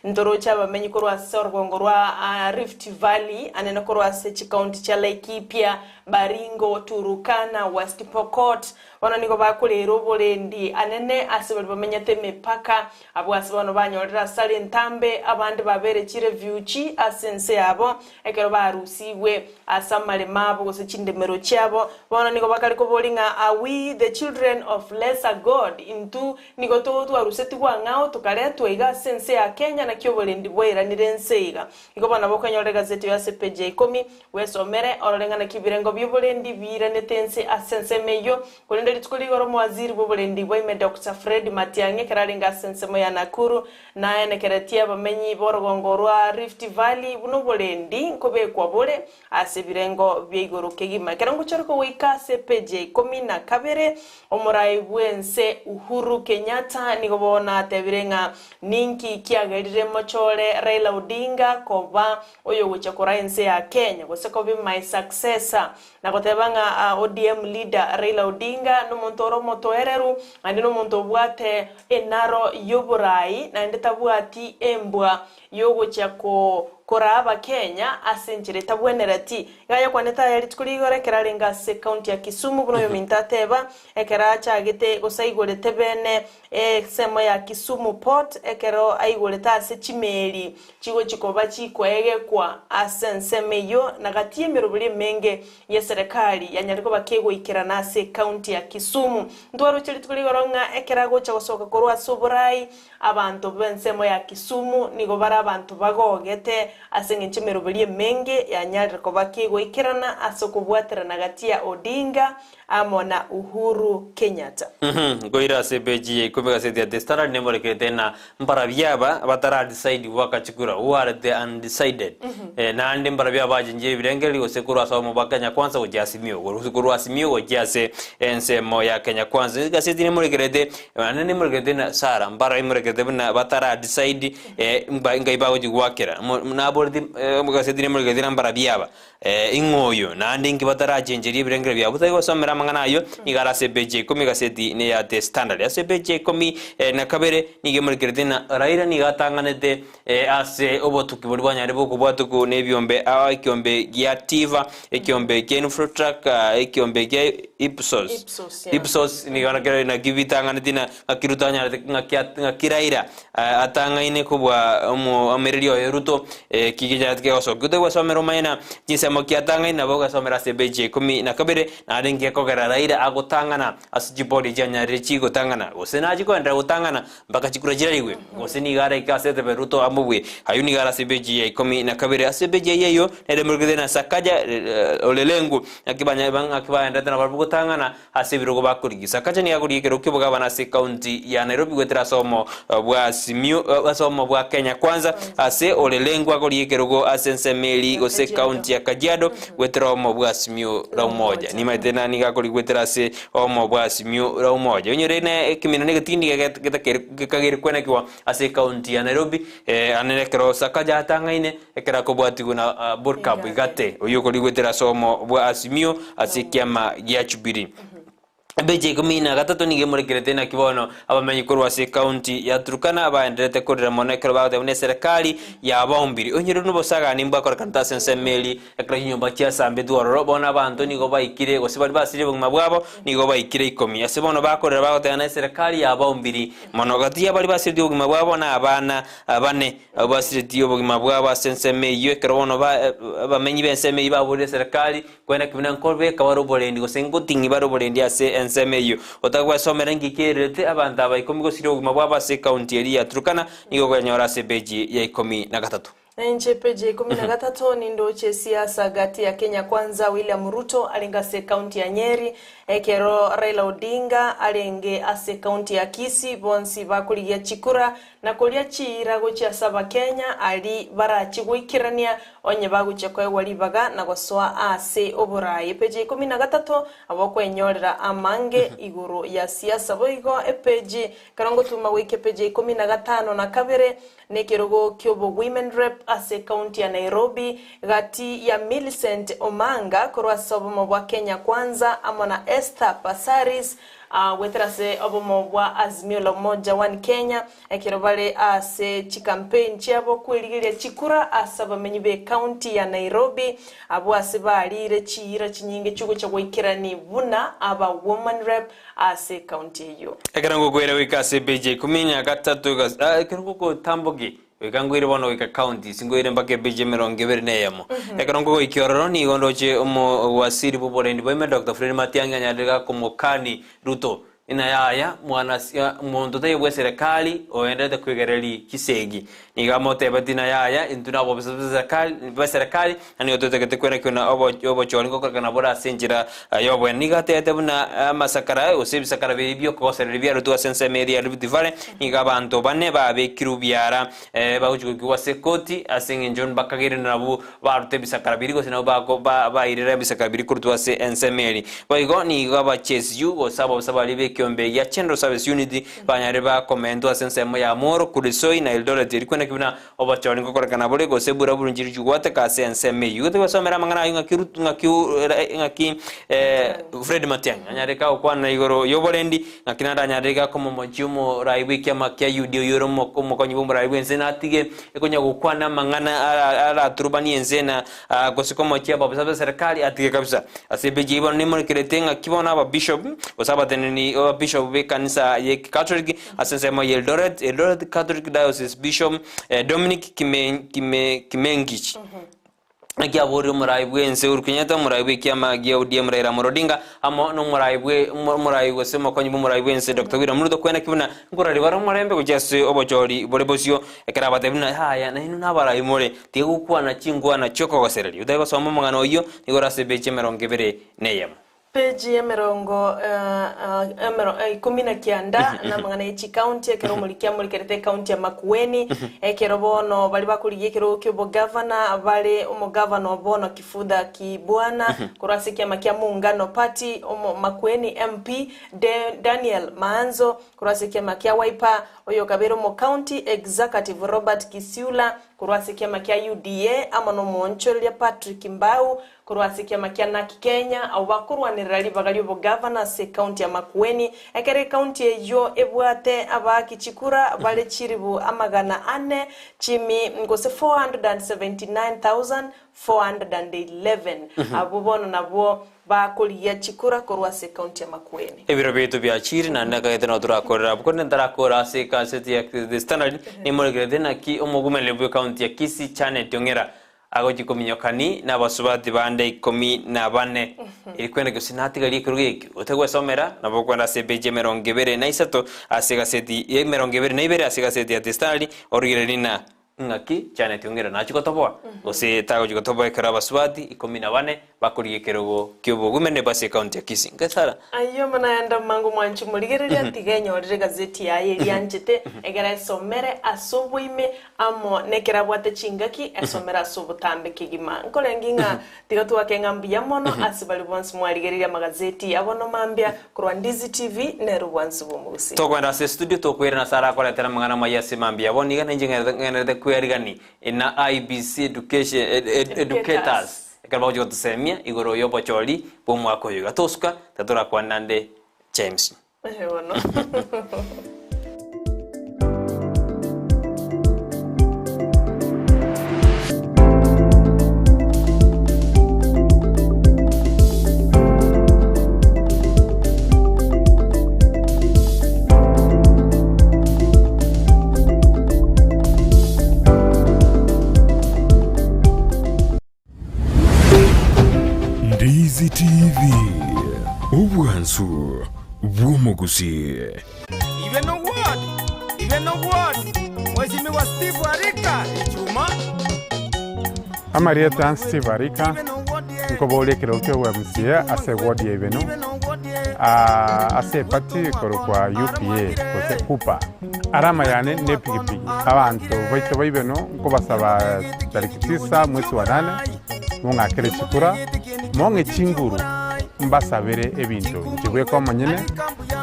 [SPEAKER 2] ntoroche abamenyi korwa ase orogongo rwa Rift Valley, anene korwa ase chikaunti chia Laikipia, Baringo, Turukana, West Pokot, Bono nigo bakoreera oborendi anene ase baria bamenyete emepaka, abwo ase bono banyorire asare entambe, abande babere chirefuge ase ense yabo, ekero barusigwe ase amaremo abo gose chindemero chiabo. Bono nigo bakare koboria ng'a Are we the children of lesser God? Intwe nigo twarusetigwe ang'ao tokaretwa iga ase ense ya Kenya, naki oborendi bwairanire ense iga. Igo bono nabo okonyora egazeti oyo ase epeji ya ikomi, bwesomere, orore ng'a naki ebirengo bi'oborendi biiranete ense ase ensemo eyio. Korende rituko rigoro omowaziri bw'oborendi bwa ime Doctor Fred Matiang'i ekero arenge ase ensemo ya Nakuru, naenekeretie abamenyi b'orogongo rwa Rift Valley buna oborendi nkobekwa bore ase ebirengo bia igoro kegima. Ekero ngochoreka goika ase epeji ya 12, omorai bw'ense Uhuru Kenyatta nigo bono atebire ng'a ninki kiagerire mochore Raila Odinga koba oyogochia koraa ense ya Kenya gose koba my successor na goteba ng'a ODM leader Raila Odinga nomonto ore omotoereru naende nomonto obwate enaro y'oborai naende tabwati embwa y'ogochia koraa Abakenya ase enchera etabwenereti. Iga ayakwanete aya rituko rigoro ekero arenge ase ekaunti ya Kisumu buna oyominto ateba, ekero achagete gose aigorete bene ensemo ya Kisumu Port ekero aigorete ase chimeeri chigochia koba chikoegekwa ase ensemo eyio na gati y'emeroberi emenge y'eserekari yanyare koba kegoikerana ase ekaunti ya Kisumu. Ntwaroche rituko rigoro ng'a ekero agocha gosoka korwa ase oborai Abanto b'ensemo ya Kisumu nigo bare abanto bagogete ase engencho emeroberi emenge yanyarire koba kegoikerana ase okobwaterana gati ya Odinga amo na Uhuru Kenyatta.
[SPEAKER 1] Nkoira ase epeji ya ikomi gaseti ya The Standard nemorekerete na mbarabio aba batara decide goaka chikura, who are the undecided. Naende mbarabio aba bachenchire ebirengererio gose korwa ase obomo bwa Kenya Kwanza gochia Azimio, gose korwa Azimio gochia ase ensemo ya Kenya Kwanza. Egaseti nemorekerete Naende nimorekerete na Sara, mbaro imorekerete buna batara decide eh, mba ngai bagochi goakera. Mo naboreti eh, omogaseti nimorekerete na mbarabio aba eh, ing'o oyo, naende inki batarachencheria ebirengererio biabo. Tari gosomera amang'ana ayio, nigo are ase epeji ya ikomi egaseti ne ya The Standard. Ase epeji ya ikomi eh, na kabere, nigo emorekerete na Raila nigo atang'anete eh, ase obotuki boria bwanyare bokobwatokwa na ebiombe ao ekiombe gia Tiva, ekiombe kia Infotrak, ekiombe kia Ipsos.
[SPEAKER 2] Ipsos, yeah.
[SPEAKER 1] Ipsos nigo nakero naki bitang'aneti na ng'aki Ruto anyarete ng'aki at- ng'aki Raila atang'aine kobua omoamereri oye Ruto, eki kinyarete kegosokia. Otari gwesomera omanye na chinsemo ki atang'aine nabo ogesomera ase epeji ya ikomi na kabere, naende nkekogera Raila agotang'ana ase chibori chianyarire chigotang'ana, gose nachie koenderera gotang'ana mpaka chikura chirarigwe, gose nigo araike ase etebe Ruto amobue. Ayio nigo are ase epeji ya ikomi na kabere. Ase epeji eyio eyio nere emorokete na Sakaja Olelengu, naki banya ng'aki baenderete nabarabwo gotang'ana ase ebirogo bakorigia. Sakaja nigo akorigia ekerogo ki'obogabana ase ekaunti ya Nairobi goetera ase obomo bwa Azimio ase obomo bwa Kenya Kwanza, ase Olelengu akorigia ekerogo ase ensemo eria gose ekaunti ya Kajiado goetera obomo bwa Azimio la Umoja. Nimaete na nigo akorigia goetera ase obomo bwa Azimio la Umoja. Onyore na ekemina na egetindi getakeire gekageire kwenekigwa ase ekaunti ya Nairobi, ane ekero Sakaja atang'aine ekero akobwatigwa na Burkab Igate, oyio okorigia goetera ase obomo bwa Azimio ase ekiama gia Jubilee. Ebeche ikomi na gatato nigo emorekerete naki bono abamenyi korwa ase ekaunti ya Turkana baendererete korera mono ekero bagoteba buna eserekari yabaombire. Onyore nobosagani mbwakorekanete ase ensemo eria Ekero chinyomba chiasambetwe ororo, bono abanto nigo baikire, gose baria basiririe obogima bwabo nigo baikire ikomi. Ase bono bakorera bagoteba na eserekari yabaombiri mono. Gati ya baria basiretie obogima bwabo na abana bane, abwo basiretie obogima bwabo ase ensemo eyio. Ekero bono abamenyi b'ensemo eyio baborire eserekari, kwene ki buna nkobeka bare oborendi gose ngoting'ia bare oborendi ase ensemo eyio. Otagwesomera inki kererete abanto aba ikomi gosiria obogima bwabo ase ekaunti eria ya Turkana, nigo okonyora ase epeji ya ikomi na gatato.
[SPEAKER 2] Na inche epeji ya ikomi na gatato nindoche esiasa gati ya Kenya Kwanza William Ruto arenge ase ekaunti ya Nyeri, ekero Raila Odinga arenge ase ekaunti ya Kisii bonsi bakorigia chikura na koria chiira gochia ase abakenya aria barachi goikerania onye bagochia koegwa ribaga na gosoa ase oborai. Epeji ya ikomi na gatato nabo okwenyorera amange igoro ya siasa boigo epeji ekero ngotuma goika epeji ya ikomi na gatano na kabere Nekerogo ki'obo-Women Rep ase ekaunti ya Nairobi, gati ya Millicent Omanga korwa ase obomo bwa Kenya Kwanza amo na Esther Passaris Goetera ase obomo bwa Azimio la Umoja One Kenya, ekero bare ase chicampaign chiabo kwerigeria chikura ase abamenyi be county ya Nairobi, abwo ase barire chiira chinyinge chiogocha goikerani buna aba woman rep ase ecounty eyio.
[SPEAKER 1] Ekero ngokwera goika ase epeji ya ikomi na gatato ah, ekero ngogotamboki goika ngoire bono goika counties ngoire mpaka epeji emerongo ebere na eyemo. Ekero nkogoikia ororo nigo ndoche omowaziri bw'oborendi bwa ime Doctor Fred Matiang'i anyarire gakomokani Ruto ng'a yaya mwana monto taiyo bw'eserekari oenderete koigereria chisegi. Nigo amotebetie ng'a yaya intwe nabobisa b'eserekari na nigo toetagete kwenekia buna obochori ngokorekana bore ase enchera y'oboene. Nigo atebete buna amasakara gose ebisakara biria bi'okogosereria biarutwe ase ensemo eria ya Rift Valley, nigo abanto bane babekirwe biara bagochia goikigwa ase ekoti ase eng'encho mbakageire nabwo barute ebisakara biria gose nabwo bairera ebisakara biria korutwa ase ensemo eria. Boigo nigo abachesu gose abobisa baria b'ekiombe gia General Service Unit banyarire bakomentwa ase ensemo ya Moro, Kuresoi na Eldoret erio kweneki buna obochori ngokorekana bore gose bura burunchiri chigwateka ase ensemo eyio. Igo tibasomera amang'ana ayio ng'aki Ruto ng'aki ng'aki Fred Matiang'i anyare gokwana igoro y'oborendi ng'aki naende anyare gakomomochia omorai bw'ekiama kia UDA oyio ore omokonyi bw'omorai bw'ense natige konya gokwana amang'ana araturubanie ense na gose komochia abaofisa b'eserekari atige kabisa. Ase epeji eyio bono nemorekerete ng'aki bono ababishop gose abateneni b'ababishop b'ekanisa y'Ekatoliki ase ensemo ya Eldoret, Eldoret Catholic Diocese Bishop Dominic Kimengich. Naki aborire omorai bw'ense Uhuru Kenyatta, omorai bw'ekiama gia ODM Raila Amolo Odinga, amo nomorai bwe omorai gose omokonyi bw'omorai bw'ense Doctor William Ruto kweneki buna nkorari bare omorembe gochia ase obochori bore bosio ekero abatebi buna yaya nainwe nabarai more tiga gokwana chinkwana chiokogosereria. Otari gosoma omong'ana oyio nigo ore ase epeji emerongo ebere na eyemo.
[SPEAKER 2] Peji y'emerongo ikomi na kianda namang'ana ye chikaunti ekero omoriki amorikerete ekaunti ya Makueni ekero bono baria bakorigia ekerogo ki'obogavana bare omogavana o bono Kifudha Kibwana korwa ase ekiama kia Muungano Party omo Makueni MP Daniel Maanzo korwa ase ekiama kia Wiper oyokabeire omocounty executive Robert Kisiula korwa ase ekiama kia UDA amo nomoonchoreria Patrick Mbau Korwa ase ekiama kia Narc Kenya, abwo bakorwanerera ribaga ri'obogavana ase ekaunti ya Makueni, ekero ekaunti eyio ebwate abaaki chikura bare chiribu amagana ane chimi gose 479,411 abwo bono nabwo bakorigia chikura korwa ase ekaunti ya Makueni.
[SPEAKER 1] Ebiro biaito biachire, naende nakagete nabo torakorere abwo. Korende ntarakora ase egaseti ya The Standard, nimorekerete naki omogumereri bw'ekaunti ya Kisii Janet Ong'era Agochia kominyokani nabasubati bande ikomi na bane, eri kwenda gose natigarie ekerogo eke otagwesomera, nabo okwenda ase epeji emerongo ebere na isato ase egaseti emerongo ebere na ibere ase egaseti ya The Standard, origererie ng'a ng'aki Janet Ong'era nachia gotoboa, gose tagochia gotoboa ekero abasubati ikomi na bane bakorigia ekerogo ki'obogumene base ekaunti ya Kisii. Ngesara.
[SPEAKER 2] Ayio naende amango mwanche morigereria, tiga enyorere egazeti yaye eria anchete, egere esomere ase oboime amo nekero abwate chingaki esomere ase obotambe kegima. Nkorengi ng'a tiga twake ng'a mbuya mono ase baria bonsi mwarigereria amagazeti abono mambia korwa Ndizi TV nere obwansu bw'omogusii.
[SPEAKER 1] Tokoenda ase estudio tokoirana ase arakoretera amang'ana amaya ase mambia bono iga ninche ng'enderete kwearigani na IEBC education educators Ekero bagochia gotosemia igoro y'obochori bw'omwaka oyo iga tosuka, tatorakwane naende James.
[SPEAKER 2] Ehe bono.
[SPEAKER 3] Ndizi TV, obwansu bw'omogusii.
[SPEAKER 8] Ibe no ward, ibe no ward, Mheshimiwa Steve Arika Ichuma.
[SPEAKER 9] Amarieta Steve Arika, nkoboria ekerogo kia obwa-MCA ase eward ya Ibeno, ase eparty ekorokwa UPA gose UPA. Arama yane nepigipigi, abanto baito ba Ibeno nkobasaba tariki tisa mwezi wa nane mong'akere chikura, mong'e chinguru mbasabere ebinto. Inche bweka omonyene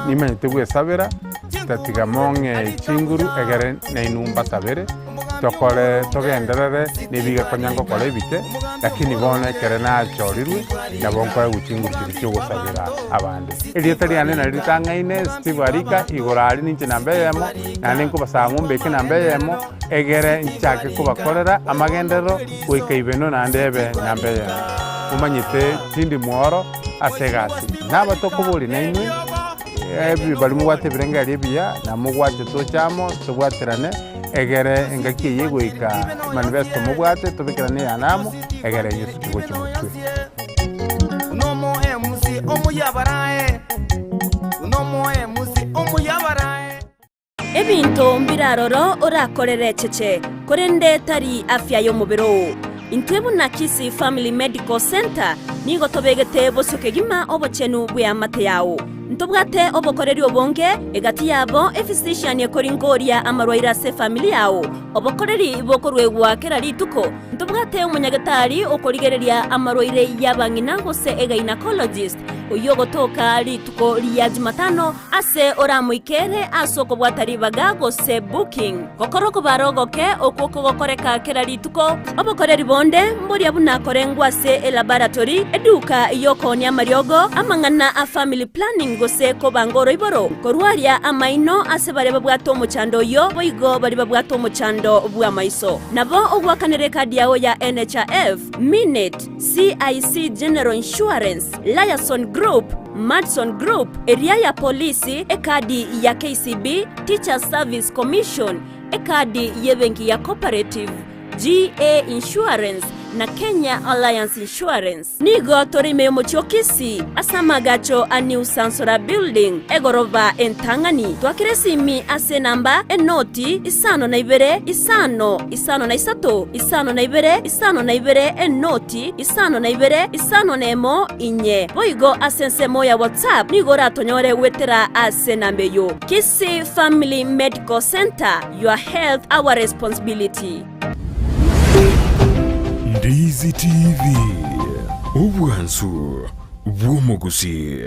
[SPEAKER 9] nimanyete gwesabera, tatiga mong'e chinguru egere nainwe mbasabere. Tokore togenderere nebiga konya ngokora ebike, lakini bono ekere nachorirwe, nabo nkoegwa chinguru chiria chi'ogosabera abande. Erieta riane nario ritang'aine, Steve Arika, igoro aria ninche namba eyemo, naende nkobasaba mombeke namba eyemo, egere nchake kobakorera amagenderero goika ibenwe naende ebe namba eyemo. Momanyete tindi mworo ase egasi. Nabatokoboria nainwe, baria mobwate ebirengererio ebiya, na mobwate toche amo, tobwaterane, egere engaki eye egoika manifesto mobwate, tobekerane eyane amo, egere Yeso gochia motwe.
[SPEAKER 10] Ebinto mbire aroro orakorere echeche, korende tari afya y'omobere oo. Intwe buna Kisii Family Medical Centre nigo tobegete bosio kegima obochenu bw'eamate yao. Ntobwate obokoreri obonge, egati yabo ephysician ekoringoria amarwaire ase efamiri yao, obokoreri bokoruegwa kera rituko. Ntobwate omonyagetari okorigereria amarwaire y'abang'ina gose egynacologist, oyio ogotoka rituko ria Jumatano ase oramoikere ase okobwata ribaga gose booking. Gokora okobara ogoke okwo kogokoreka kera rituko. Obokoreri bonde mboria buna korengwa ase elaboratory, eduka y'okoonia amariogo, amang'ana a family planning gose kobanga oroiboro, korwaria amaino ase baria babwate omochando oyio boigo baria babwate omochando bw'amaiso. Nabo ogoakanera ekadi yao ya NHIF, Minute, CIC General Insurance, Liason Group, Madison Group, eria ya Polisi, ekadi ya KCB, Teachers Service Commission, ekadi y'ebenki ya Cooperative, GA Insurance, na Kenya Alliance Insurance. Nigo tore ime y'omochie o Kisii ase amaagacho a New Sansora Building, egoroba entang'ani. Twakera esimi ase enamba enoti 52 5 53 52 52 enoti 52 51 inye. Boigo ase ensemo ya WhatsApp nigo oratonyore goetera ase enamba eyio. Kisii Family Medical Centre, your health our responsibility.
[SPEAKER 3] Ndizi TV, obwansu bw'omogusii.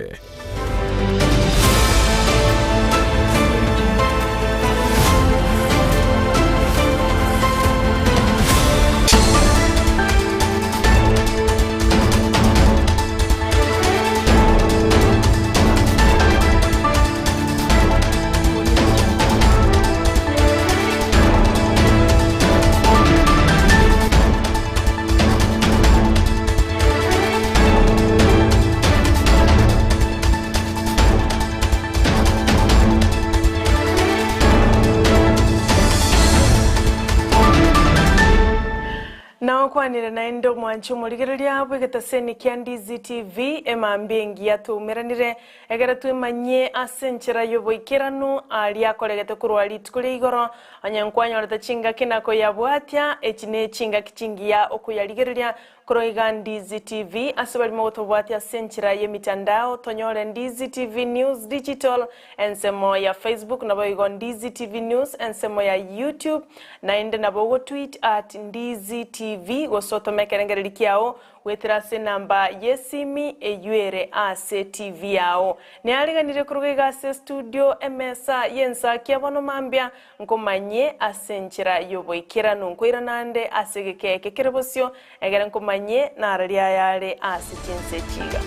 [SPEAKER 2] Naokwanire naende omwanchi omorigereria bw'egetaseni kia Ndizi TV, emambia engiya twaumeranire Ekero twemanyie ase enchera y'oboikeranu aria akoregete korwa rituko ria igoro, onye nkwanyorete chingaki na koyabwatia, echi ne chingaki chingiya okoyarigereria korwa iga Ndizi TV. Ase barimo gotobwatia ase enchera y'emitandao, tonyore Ndizi TV News Digital ensemo ya Facebook, naboigo Ndizi TV News ensemo ya YouTube, naende nabo ogotweet at Ndizi TV gose otome ekerengereri kiao Goetera ase enamba y'esimi eyio ere ase TV yao. Neareganire koruga iga ase estudio emesa y'ensakia bono mambia nkomanyie ase enchera y'oboikeranu. Nkoirana ande ase egeka eke kere bosio egere nkomanyie nararia ayare ase chinse echi iga.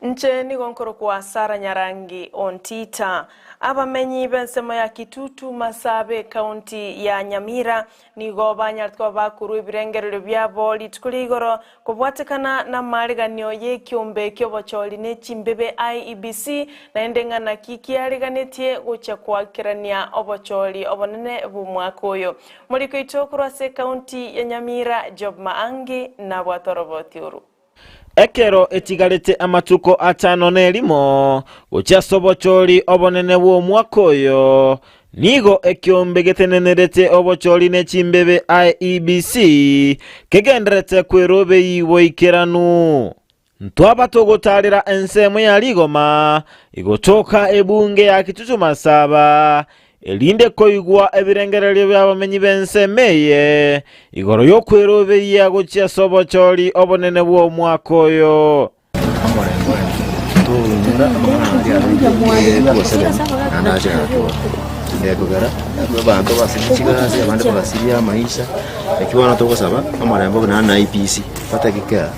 [SPEAKER 2] Inche nigo nkorokwa Sarah Nyarangi Ontita. Abamenyi b'ensemo ya Kitutu Masabe ekaunti ya Nyamira nigo banyarete koba bakorwa ebirengererio biabo rituko ria igoro kobwatekana namaariganio y'ekiombe ki'obochori ne chimbebe IEBC naende ng'a naki kiariganetie gochia koakerania obochori obonene bw'omwaka oyo. Moriko oito korwa ase ekaunti ya Nyamira Job Maangi nabwate oroboti oru.
[SPEAKER 11] Ekero etigarete amatuko atano nerimo gochia ase obochori obonene bw'omwaka oyo, nigo ekiombe getenenerete obochori ne chimbebe IEBC kegendererete kwerobei boikeranu. Ntwaba togotaarera ensemo ya rigoma igotoka ebunge ya Kitutu Masaba erinde koigwa ebirengererio bi'abamenyi b'ensemo eye igoro y'okweroberia gochia ase obochori obonene bw'omwaka oyo.
[SPEAKER 12] Omorembe. Toinyora amang'ana aria arenge Museveni naende ache gakora. Ekogera abanto basirie chigasi, abande bagasiria amaisha, naki bono togosaba omorembe obe naende na IEBC batake kera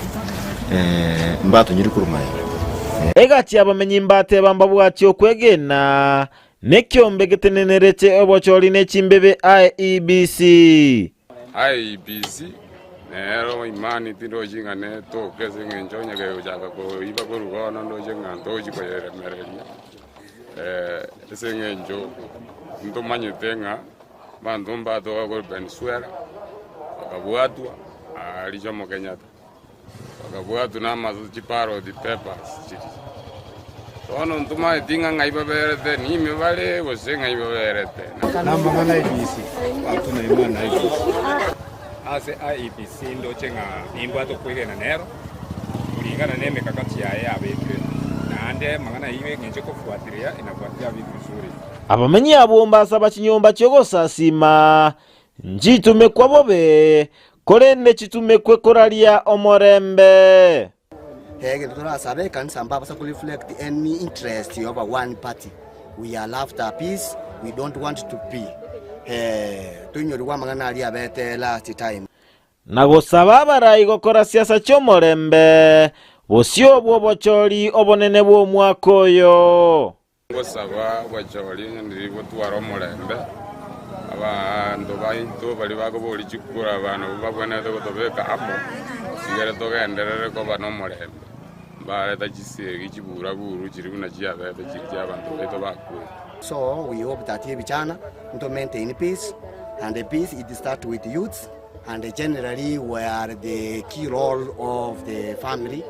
[SPEAKER 12] mbatonyore korwa magega.
[SPEAKER 11] Egati y'abamenyi mbateba mbabwatie okwegena, nekiombe getenenerete obochori ne chimbebe IEBC.
[SPEAKER 13] IEBC nero imani tindochi ng'a netoke ase eng'encho onye kegochaka koiba korwa bono ndoche ng'a ntochi koyeremereria ase eng'encho ntomanyete ng'a abanto mbatoka korwa Venezuela bakabwatwa aria Jomo Kenyatta. Bakabwatwa namaso chiparoti papers chiria. Bono ntomaeti ng'a ng'ai baberete, nime bare gose ng'ai baberete.
[SPEAKER 14] Namang'ana IEBC, hatuna imani na IEBC. Ase IEBC ndoche ng'a nimbwate okwegena nero, kulingana nemekakati yaye yabekire, naende amang'ana ayio eng'encho ekofuatilia inafuatilia vitu vizuri.
[SPEAKER 11] Abamenyi abwo mbasaba chinyomba chi'ogosasiima nchitumekwa bobe, korende chitumekwe koraria omorembe.
[SPEAKER 15] Egento torasabe ekanisa mbabasa ko reflect any interest of a one party we are after peace we don't want to be toinyorigwe amang'ana aria abete last time.
[SPEAKER 11] Na gosaba abarai gokora siasa chi'omorembe, bosio bw'obochori obonene bw'omwaka oyo.
[SPEAKER 13] Ngosaba obochori ng'a gotwara omorembe, abanto baito baria bakoboria chikura nabwo babwenerete gotobeka amo, tigere togenderere koba nomorembe, mbareta chisegi chiburaburu chiria buna chiabete chiria chiabanto baito bakwete.
[SPEAKER 15] So we hope that ebichana nto maintain peace and the peace it start with youths and generally we are the key role of the family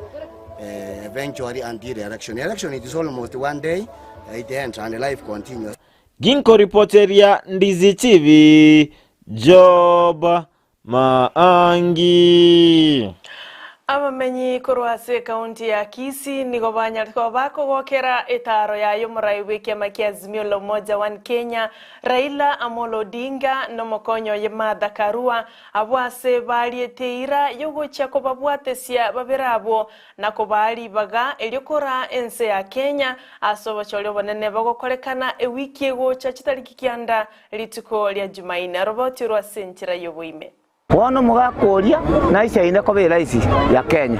[SPEAKER 15] eventually until the election. Election it is almost one day it ends and life continues.
[SPEAKER 11] Ginkoripoteria Ndizi TV, Job Maangi.
[SPEAKER 2] Abamenyi korwa ase ekaunti ya Kisii nigo banyarete koba bakogokera etaaro yaye omorai bw'ekiama kia Azimio la Umoja One Kenya, Raila Amolo Odinga na omokonyi oye Martha Karua, Abwo ase bariete eira y'ogochia kobabwatesia babere abwo, na kobaa ribaga erio koraa ense ya Kenya ase obochori obonene bogokorekana ewiki egocha chitariki kianda rituko ria Jumaine. Roboti orwo ase enchera y'oboime.
[SPEAKER 16] Bono omogaka oria naisaine koba eraisi ya Kenya.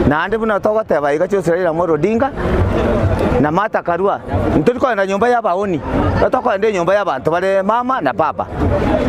[SPEAKER 16] Naende buna togoteba iga Jose Raila Amolo Odinga na Martha Karua, ntori kogenda nyomba y'abaoni, igo tokogenda enyomba y'abanto bare mama na baba.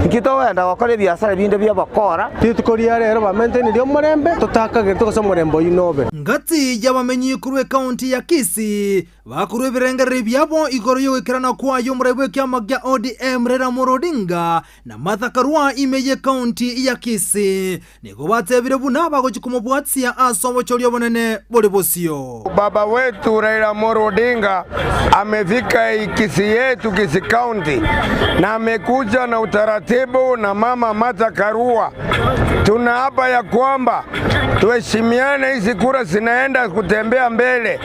[SPEAKER 16] Inki togenda gokora ebiasara binde bi'obokora?
[SPEAKER 17] Rituko ria rero bamenteinirie omorembe, totakagerete gose omorembe oyio nobe.
[SPEAKER 18] Ngati y'abamenyi korwa ekaunti ya Kisii bakorwa ebirengererio biabo igoro y'ogoikerana kwaye omorai bw'ekiama kia ODM Raila Amolo Odinga na Martha Karua ime y'ekaunti ya Kisii nigo batebire buna bagochia komobwatia ase obochori obonene bore bosio.
[SPEAKER 19] Baba wetu Raila Amolo Odinga amefika hii Kisii yetu Kisii County na amekuja na utaratibu na mama Martha Karua. Tunaapa ya kwamba tuheshimiane, hizi kura zinaenda kutembea mbele,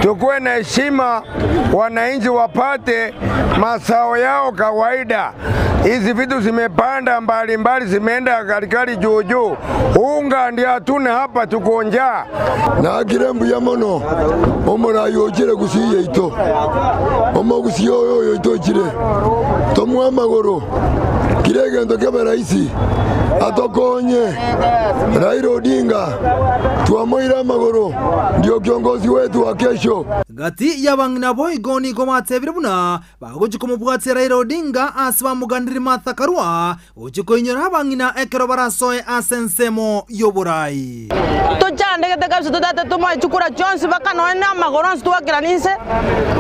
[SPEAKER 19] tukuwe na heshima, wananchi wapate mazao yao kawaida. Hizi vitu zimepanda mbalimbali, zimeenda kalikali juu juu. Unga ndio hatuna hapa, tuko njaa.
[SPEAKER 20] Nakire mbuya mono omorai ochire gusii yaito, omogusii oyo oyoito ochire, tomoe amagoro, kira egento kebe rahisi, atokonye. Raila Odinga twamoire amagoro, ndio kiongozi wetu wa kesho.
[SPEAKER 18] Gati y'abang'ina boigo nigo batebire buna Bagochia komobwatia Raila Odinga ase bamoganderie Martha Karua gochia koinyora abang'ina ekero barasoe ase ensemo y'oborai.
[SPEAKER 21] Tochandegete kabisa totagete tomoe chikura chionsi mpaka nonya na amagoro onsi twakerania inse,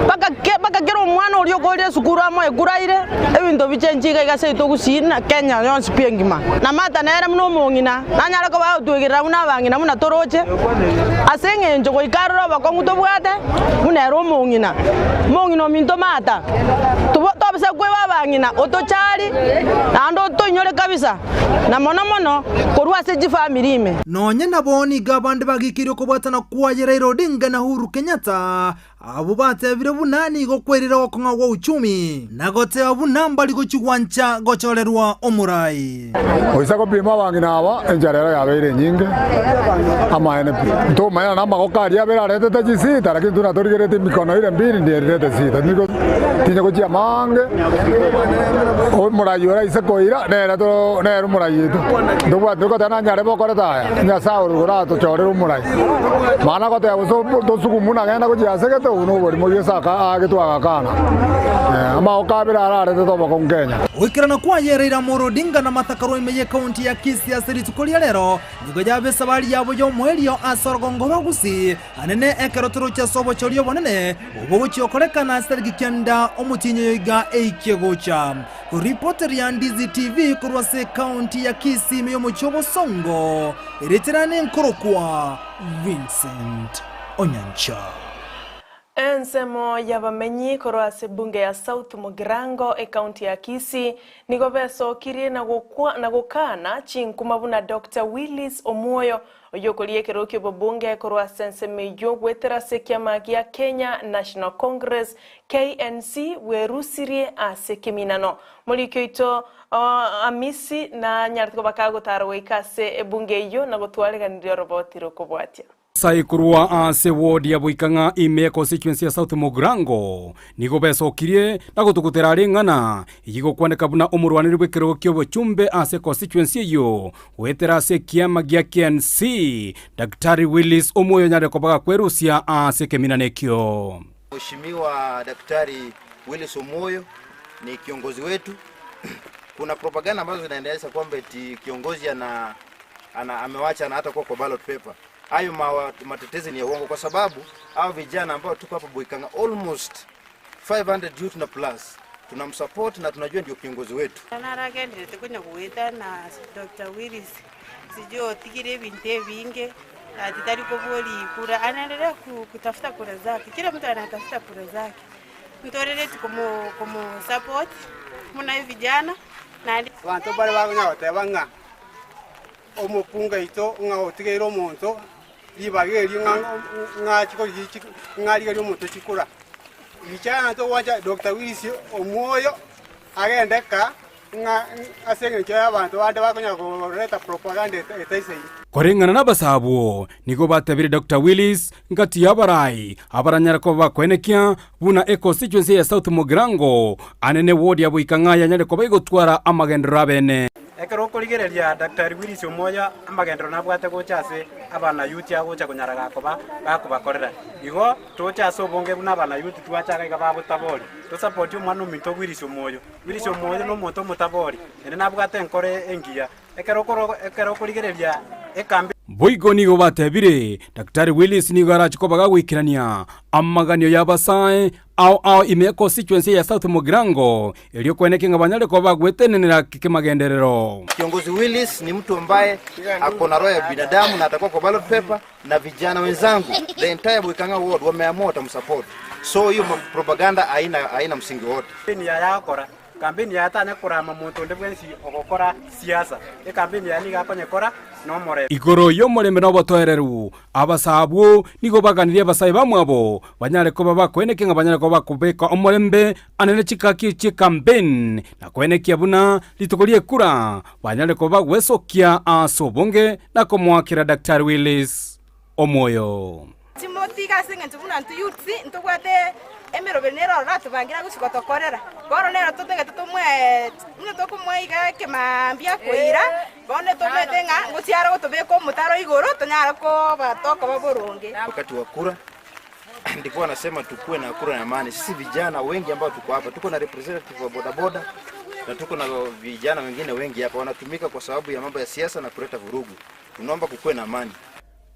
[SPEAKER 21] mpaka ke mpaka kera omwana oria okorire esukuru amoe ekura aire, ebinto bichenchie iga iga seito gusii na Kenya yonsi pi engima. Na Martha nere buna omong'ina, nanyare koba agotwegerera buna abang'ina buna toroche, ase eng'encho goika arore obokong'u tobwate, buna ere omong'ina. Omong'ina ominto Martha, tobisa kweba abang'ina, otochari, naende otoinyore kabisa, na mono mono korwa ase chifamiri ime.
[SPEAKER 18] Nonya nabo nigo abande bagikeire okobwatana kwaye Raila Odinga na Uhuru Kenyatta. Abwo batebire buna nigo kwerire gokong'a gwa uchumi, na goteba buna mbari gochia gwancha gochorerwa omorai.
[SPEAKER 5] Oisa gopima abang'ina aba, enchara ero yabeire enyinge, amaene pi. Ntomanyana namagoko aria abere aretete chisita, lakini intwe natorigeretie emikono ere mbiri ndiye erirete sita. Nigo tinye gochia amange, omorai ore aise koira nere to nere omorai oito. Ntobwati togoteba nanyare bokorete aya, Nyasae ore igoro atochorere omorai. Mana goteba gose tosugumu nagenda gochia ase gete, obwo noborimo Yeso aagetwe agakana. Amagoko abere araretete obokong'u Kenya.
[SPEAKER 18] Goikerana kwaye Raila Amolo Odinga na Martha Karua ime y'ekaunti ya Kisii ase rituko ria rero nigo yaba esabari yabo y'omoerio ase orogongo rwa Gusii anene ekero toroche ase obochori obonene obwo gochia gokorekana ase tariki kianda omotienyi oyo iga eikie gocha. Koripoteria Ndizi TV korwa ase ekaunti ya Kisii ime y'omochie o Bosongo, erieta riane nkorokwa Vincent Onyancha.
[SPEAKER 2] Ensemo y'abamenyi korwa ase ebunge ya South Mugirango, ecounty ya Kisii, nigo besokirie na gokwa na gokana chinkuma buna Doctor Willis Omwoyo oyio okoria ekerogo ki'obobunge korwa ase ensemo eyio goetera ase ekiama gia Kenya National Congress, KNC, bwerusirie ase ekeminano. Moriki oito Amisi nanyarete koba kagotara goika ase ebunge eyio na gotwareganiria oroboti rokobwatia.
[SPEAKER 22] Sai korwa ase ward ya Boikang'a ime ya constituency ya South Mugirango nigo besokirie na gotugutera are eng'ana eyio igokwaneka buna omorwaneri bw'ekerogo ki'obochumbe ase constituency eyio goetera ase ekiama gia KNC Daktari Willis Omwoyo onyare koba gakwerusia ase ekeminana ekio.
[SPEAKER 23] Mheshimiwa Daktari Willis Omwoyo ni kiongozi wetu. Kuna propaganda ambazo zinaendelea kwamba eti kiongozi ana, ana amewacha na hata kuwa kwa ballot paper. Hayo matetezi ni ya uongo, kwa sababu hao vijana ambao tuko hapa Boikanga almost 500 youth na plus tunamsupport na tunajua ndio kiongozi wetu.
[SPEAKER 24] Naragenderete konya goeta na Dr. Willis sijui otigire ebinto ebinge ati tari kobori kura, anaendelea kutafuta kura zake. Kila mtu anatafuta kura zake, ntorereti kumu kumu support muna vijana na
[SPEAKER 25] Abanto mbare bakonya goteba ng'a omokunga oito ng'a otigeire omonto ribaga erio ng'a ng'achi korigia chi ng'arigerie omonto chikura. Richa togwancha Doctor Willis Omwoyo agende ka ng'a ase eng'encho y'abanto bande bakonya koreta propaganda etaisaini.
[SPEAKER 22] Koreng'ana nabasabwo, nigo batebire Doctor Willis ngati y'abarai abaranyare koba bakoenekia buna econstituency ya South Mugirango anene ward ya Boikang'a yanyare koba igotwara amagenderero abene.
[SPEAKER 26] Ekero okorigereria Daktari Willis Omoyo amagenderero nabwate gocha ase abanayuti agocha konyara gakoba gakobakorera. Igo toche ase obonge buna abanayuti twacha iga bagotabori tosapoti omwana ominto Willis Omoyo. Willis Omoyo nomonto omotabori naende nabwate enkoro engiya. Ekero ekero okorigereria ekambi.
[SPEAKER 22] Boigo nigo batebire, Daktari Willis nigo arache koba gagoikerania amaganio y'abasae ao ao ime ya constituency ya South Mugirango erio kweneki ng'a banyare koba bagwetenenera kemagenderero.
[SPEAKER 23] Kiongozi Willis ni mtu ambaye ako na roho ya binadamu na atakuwa kwa ballot paper, na vijana wenzangu the entire Boikang'a ward wameamua watamsupport, so hiyo propaganda haina haina msingi wote.
[SPEAKER 26] Kampeni yaye agokora, Kampeni yaye tanya korama monto onde bwensi ogokora siasa. Ekampeni yaye nigo akonyekora nomorembe.
[SPEAKER 22] Igoro y'omorembe na obotoereru, abasae abwo nigo baganirie abasae bamwabo banyare koba bakoenekia ng'a banyare koba bakobeka omorembe ane ne chikaki chi'ekampen, na koenekia buna rituko ri'ekura banyare koba bagwesokia ase obonge na komoakera Daktari Willis omoyo.
[SPEAKER 27] Timotiga ase engencho buna intwe youths ntobwate emeroberi nere ororo atobangire agochi gotokorera. Bono nero totagete tomoe buna tokomoa iga ekemaambia koira, bono tomanyete ng'a ngochia are gotobeka omotaro igoro tonyare koba tokoba boronge.
[SPEAKER 23] Wakati wa kura ndipo anasema tukue na kura ya amani. Sisi vijana wengi ambao tuko hapa, tuko na representative wa bodaboda na tuko na vijana wengine wengi hapa wanatumika kwa sababu ya mambo ya siasa na kuleta vurugu. Tunaomba kukuwe na amani.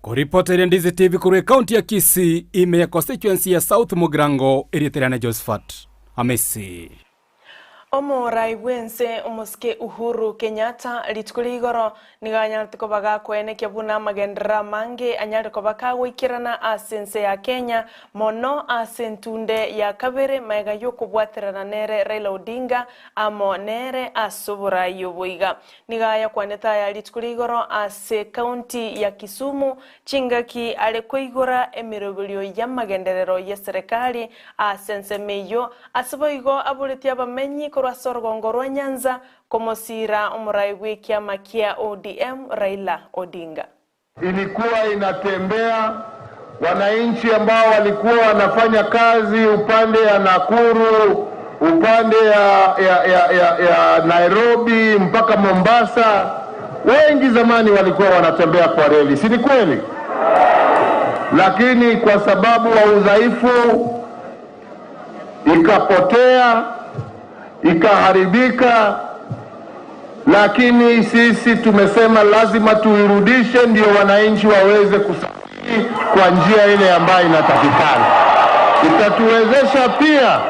[SPEAKER 22] Koripoteria Ndizi TV korwa ekaunti ya Kisii ime ya constituency ya South Mugirango erieta riane Josephat Amisi.
[SPEAKER 2] Omorai bw'ense omosike Uhuru Kenyatta rituko ria igoro nigo anyarete koba gakoenekia buna amagenderero amange anyare koba kagoikerana ase ense ya Kenya mono ase entunde ya kabere magega y'okobwaterana nere Raila Odinga amo nere ase oborai obo iga. Nigo ayakwanete aya rituko ria igoro ase county ya Kisumu chingaki are koigora emeroberio y'amagenderero y'eserekari ase ensemo eyio Ase boigo aboretie abamenyi korwa ase orogongo rwa Nyanza komosiira omorai bw'ekiama kia ODM Raila Odinga.
[SPEAKER 1] Ilikuwa inatembea, wananchi ambao walikuwa wanafanya kazi upande ya Nakuru, upande ya, ya, ya, ya, ya Nairobi mpaka Mombasa, wengi zamani walikuwa wanatembea kwa reli, si ni kweli? Lakini kwa sababu wa udhaifu ikapotea ikaharibika, lakini sisi tumesema lazima tuirudishe, ndio wananchi waweze kusafiri kwa njia ile ambayo inatakikana. Itatuwezesha pia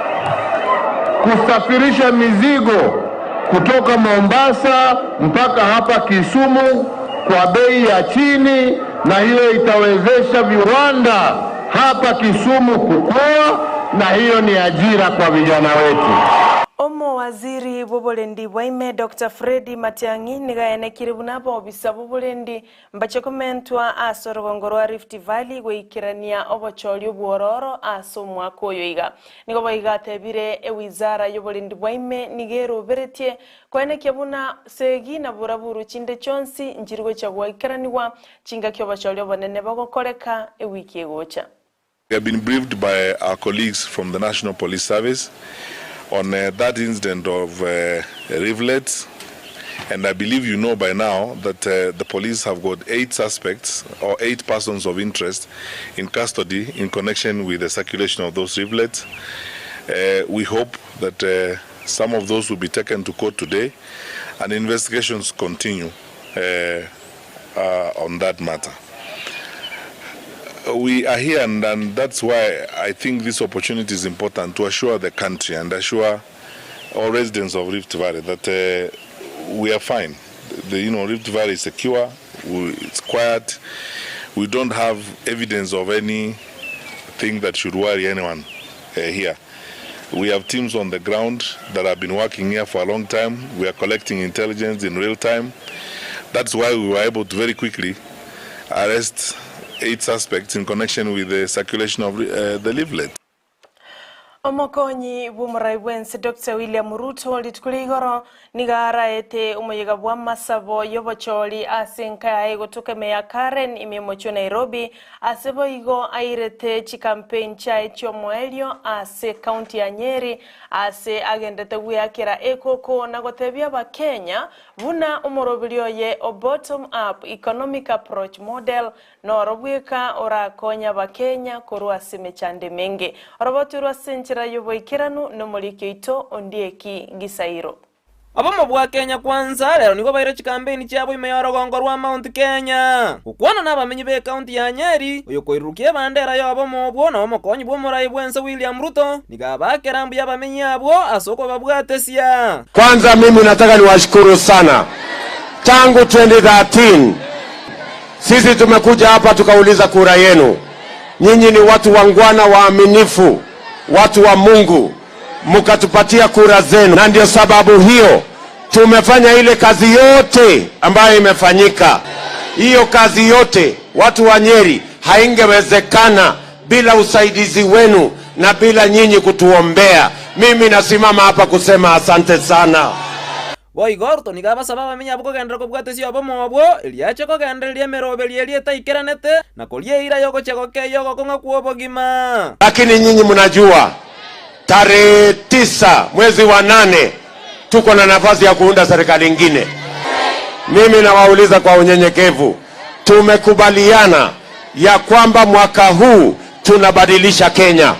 [SPEAKER 1] kusafirisha mizigo kutoka Mombasa mpaka hapa Kisumu kwa bei ya chini, na hiyo itawezesha viwanda hapa Kisumu kukua, na hiyo ni ajira kwa vijana wetu.
[SPEAKER 2] Omowaziri bw'oborendi bwa ime Doctor Freddy Matiang'i nigo aenekire buna abobisa b'oborendi mbache komentwa ase orogongo rwa Rift Valley goikerania obochori obwororo ase omwaka oyo iga. Nigo boigo atebire ewizara y'oborendi bwa ime nigo eroberetie koenekia buna segi na buraburu chinde chionsi nchiri gochia goikeranigwa chingaki obochori obonene bogokoreka ewiki egocha.
[SPEAKER 4] We have been briefed by our colleagues from the National Police Service on uh, that incident of uh, rivulets. And I believe you know by now that uh, the police have got eight suspects or eight persons of interest in custody in connection with the circulation of those rivulets. Uh, we hope that uh, some of those will be taken to court today and investigations continue uh, uh, on that matter. We are here, and, and that's why I think this opportunity is important to assure the country and assure all residents of Rift Valley that uh, we are fine. The, you know, Rift Valley is secure, we, it's quiet. We don't have evidence of anything that should worry anyone uh, here. We have teams on the ground that have been working here for a long time. We are collecting intelligence in real time. That's why we were able to very quickly arrest eight suspects in connection with the circulation of uh, the leaflet.
[SPEAKER 2] Omokonyi bw'omorai bw'ense Dr William Ruto rituko ria igoro nigo araete omoyega bw'amasabo y'obochori ase enka yaye gotoka ime ya Karen ime y'omochie o Nairobi ase boigo airete chicampaign chiaye chi'omoerio ase county ya Nyeri ase agendete gweakera ekoko na gotebia abakenya Buna omorobiri oye o Bottom Up Economic Approach Model noro bweka orakonye Abakenya korwa ase emechando emenge. Orobotu ase enchera y'oboikeranu nomoriki oito Ondieki Gisairo.
[SPEAKER 6] Obomo bwa Kenya Kwanza rero nigo baire chikampeini chiabo ime y'orogongo rwa Mount Kenya. Gokwana nabamenyi b'ekaunti ya Nyeri, oyokoirurukia ebandera y'obomo obwo na omokonyi bw'omorai bw'ense William Ruto, Nigo abaakera mbuya abamenyi abwo ase okobabwatesia.
[SPEAKER 7] Kwanza mimi nataka niwashukuru sana. Tangu 2013 sisi tumekuja hapa tukauliza kura yenu. Nyinyi ni watu wangwana, waaminifu, watu wa Mungu, mkatupatia kura zenu, na ndio sababu hiyo tumefanya ile kazi yote ambayo imefanyika. Hiyo kazi yote watu wa Nyeri, haingewezekana bila usaidizi wenu na bila nyinyi kutuombea. Mimi nasimama hapa kusema asante sana.
[SPEAKER 6] Boigo Ruto nigo abasaba abamenyi abwo kogenderera kobwatesia obomo obwo, erio ache kogendereria emeroberio eria etaikeranete, na koria eira y'ogochia gokeyia ogokong'a kw'obogima.
[SPEAKER 7] Lakini nyinyi mnajua tarehe tisa mwezi wa nane tuko na nafasi ya kuunda serikali ingine. Mimi nawauliza kwa unyenyekevu, tumekubaliana ya kwamba mwaka huu tunabadilisha Kenya.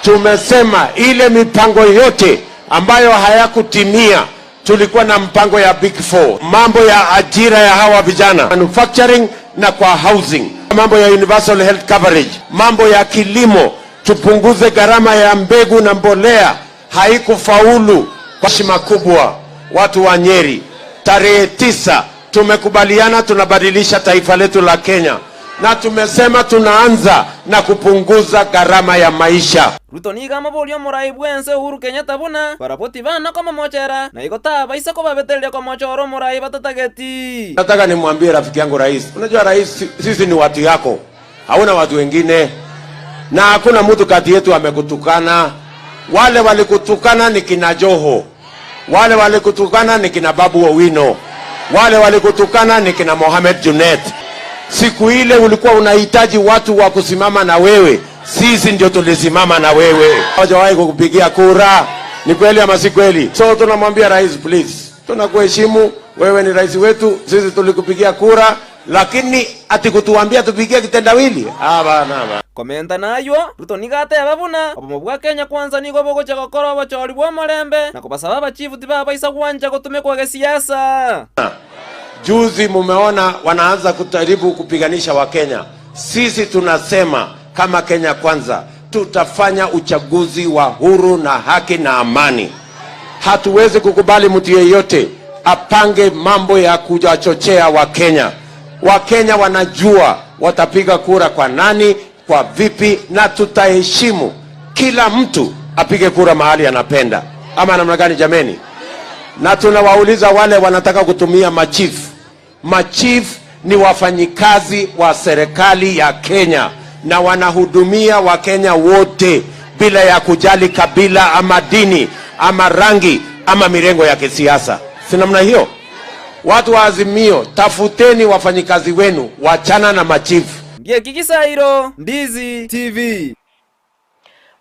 [SPEAKER 7] Tumesema ile mipango yote ambayo hayakutimia, tulikuwa na mpango ya Big Four, mambo ya ajira ya hawa vijana, manufacturing na kwa housing, mambo ya universal health coverage, mambo ya kilimo, tupunguze gharama ya mbegu na mbolea, haikufaulu. Kwa heshima kubwa, watu wa Nyeri, tarehe 9 tumekubaliana tunabadilisha taifa letu la Kenya, na tumesema tunaanza na kupunguza gharama ya maisha.
[SPEAKER 6] Ruto nigo amoboria omorai bw'ense Uhuru Kenyatta buna barabwo tibana komomochera, na igo tabaisa kobabetereria komochora omorai batatageti.
[SPEAKER 7] Nataka nimwambie rafiki yangu rais, unajua rais, sisi ni watu yako, hauna watu wengine, na hakuna mtu kati yetu amekutukana. Wale walikutukana ni kina Joho, wale walikutukana ni kina Babu Owino, wale walikutukana ni kina Mohamed Junet. Siku ile ulikuwa unahitaji watu wa kusimama na wewe, sisi ndio tulisimama na wewe. Hawajawahi kukupigia kura, ni kweli ama si kweli? So tunamwambia rais, please, tunakuheshimu wewe, ni rais wetu, sisi tulikupigia kura, lakini ati kutuambia tupigie kitendawili? Hapana, hapana.
[SPEAKER 6] Komenta naywo, Ruto nigo ateba buna obomo bwa Kenya Kwanza nigo bogochia gokora obochori bw'omorembe na kobasaba abachifu tibabaisa gwancha gotumekwa gesiasa.
[SPEAKER 7] Juzi mumeona wanaanza kujaribu kupiganisha Wakenya. Sisi tunasema kama Kenya Kwanza tutafanya uchaguzi wa huru na haki na amani. Hatuwezi kukubali mtu yeyote apange mambo ya kuwachochea Wakenya. Wakenya wanajua watapiga kura kwa nani, kwa vipi, na tutaheshimu kila mtu apige kura mahali anapenda, ama namna gani jameni? Na tunawauliza wale wanataka kutumia machief. Machief ni wafanyikazi wa serikali ya Kenya na wanahudumia Wakenya wote bila ya kujali kabila ama dini ama rangi ama mirengo ya kisiasa, si namna hiyo? Watu wa Azimio, tafuteni wafanyikazi wenu, wachana na machifu.
[SPEAKER 6] Ndieki Gisairo, Ndizi TV.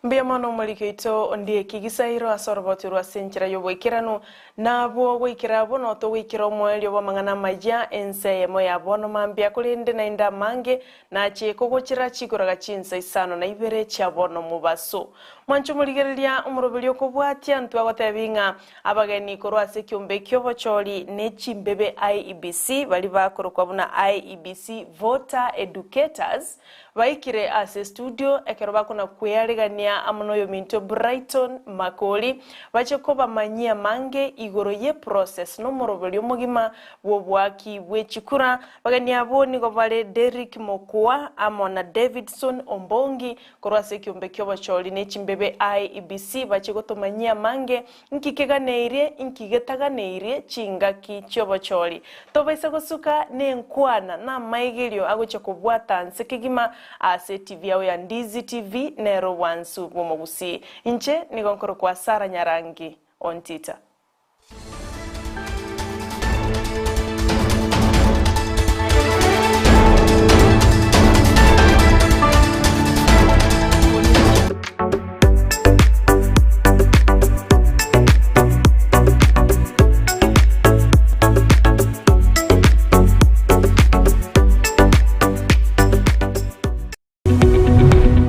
[SPEAKER 2] Mbuya mono omoriki oito Ondieki Gisairo ase oroboti rwa ase enchera y'oboikeranu, na abwo goikera abwo notogoikera omoerio bw'amang'ana amaya ense eyemo ya bono mambia, korende naende amange nachie kogochera chikoraga chinsa isano na ibere chia bono mobaso. Mwanche omorigereria omoroberio okobwatia ntwagotebi ng'a abageni korwa ase ekiombe ki'obochori ne chimbebe IEBC baria bakorokwa buna IEBC Voter Educators baikire ase estudio ekero bakona kwearegania amo noyominto Brighton Makori bache kobamanyia amange igoro y'eprocess nomoroberio omogima bw'oboaki bwe chikura. Bageni abwo nigo bare Derrick Mokua amo na Davidson Ombongi Korwa ase ekiombe ki'obochori ne chimbebe IEBC bachie gotomanyia amange, inki keganeirie, inki getaganeirie chingaki chi'obochori. Tobaisa gosuka nenkwana na amaigerio agochia kobwata nse kegima ase etivi yao ya Ndizi TV nero obwansu bw'omogusii. Inche nigo nkorokwa Sarah Nyarangi Ontita.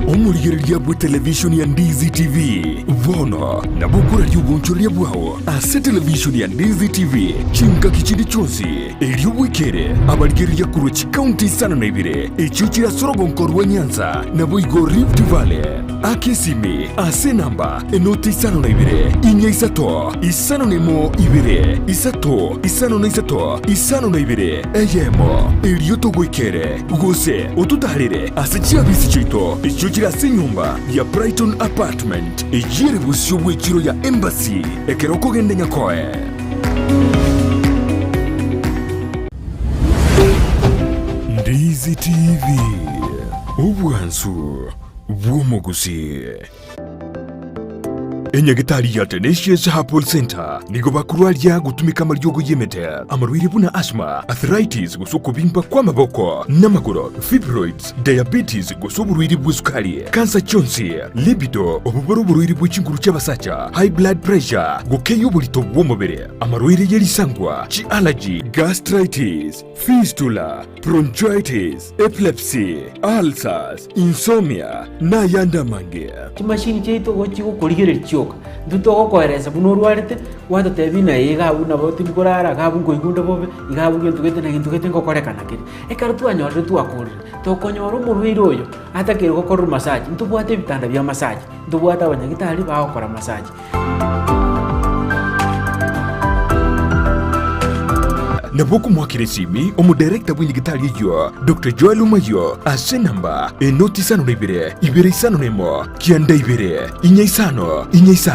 [SPEAKER 3] Omorigereria bw'etelevishoni ya Ndizi TV bono nabo okoraria obonchoreria bwao ase televishoni ya Ndizi TV chingaki chinde chionsi, erio bwekere abarigereria korwa chikaunti isano na ibere echio chire ase orogonko rwa Nyanza naboigo Rift Valley. Aka esimi ase enamba enoti 52 4 3 5 1 2 3 5 3 52 1, erio togoikere gose ototaarere ase chiabisi chiaito echio chire ase enyomba ya Brighton Apartment eyio ere bosio bw'echiro ya Embassy ekero okogenda Nyakoe. Ndizi TV, obwansu bw'omogusii. Enyagitari ya Tenacious Herbal Center nigo bakorwaria gotumeka amariogo y'emete, amarwaire buna asthma, arthritis gose okobimba kw'amaboko n'amagoro, fibroids, diabetes gose oborwaire bw'esukari, kansa chionsi, libido, obo bore oborwaire bwe chinguru chi'abasacha, high blood pressure, gokeyia oborito bw'omobere, amarwaire ye risangwa, chi'allergy, gastritis, fistula, bronchitis, epilepsy, ulcers, insomnia, na ayande amange.
[SPEAKER 8] Chimashini chiaito igo chigokorigereria chioka, intwe togokoeresa buna orwarete, gwatotebia ng'a iga abwo nabo tindi korara, iga abwo nkoigwa onde bobe, iga abwo gento gete na gento gete ngokorekana kere. Ekero twanyorire twakorire, tokonyora omorwaire oyo atakeire gokorerwa massage, ntobwate ebitanda bia massage, ntobwate abanyagitari bagokora massage.
[SPEAKER 3] Nabo okomoakera esimi omodirector bw'enyigitari eyio, Doctor Joel Omayio, ase enamba, enoti isano na ibere, ibere isano na emo, kianda ibere, inya isano, inya isano.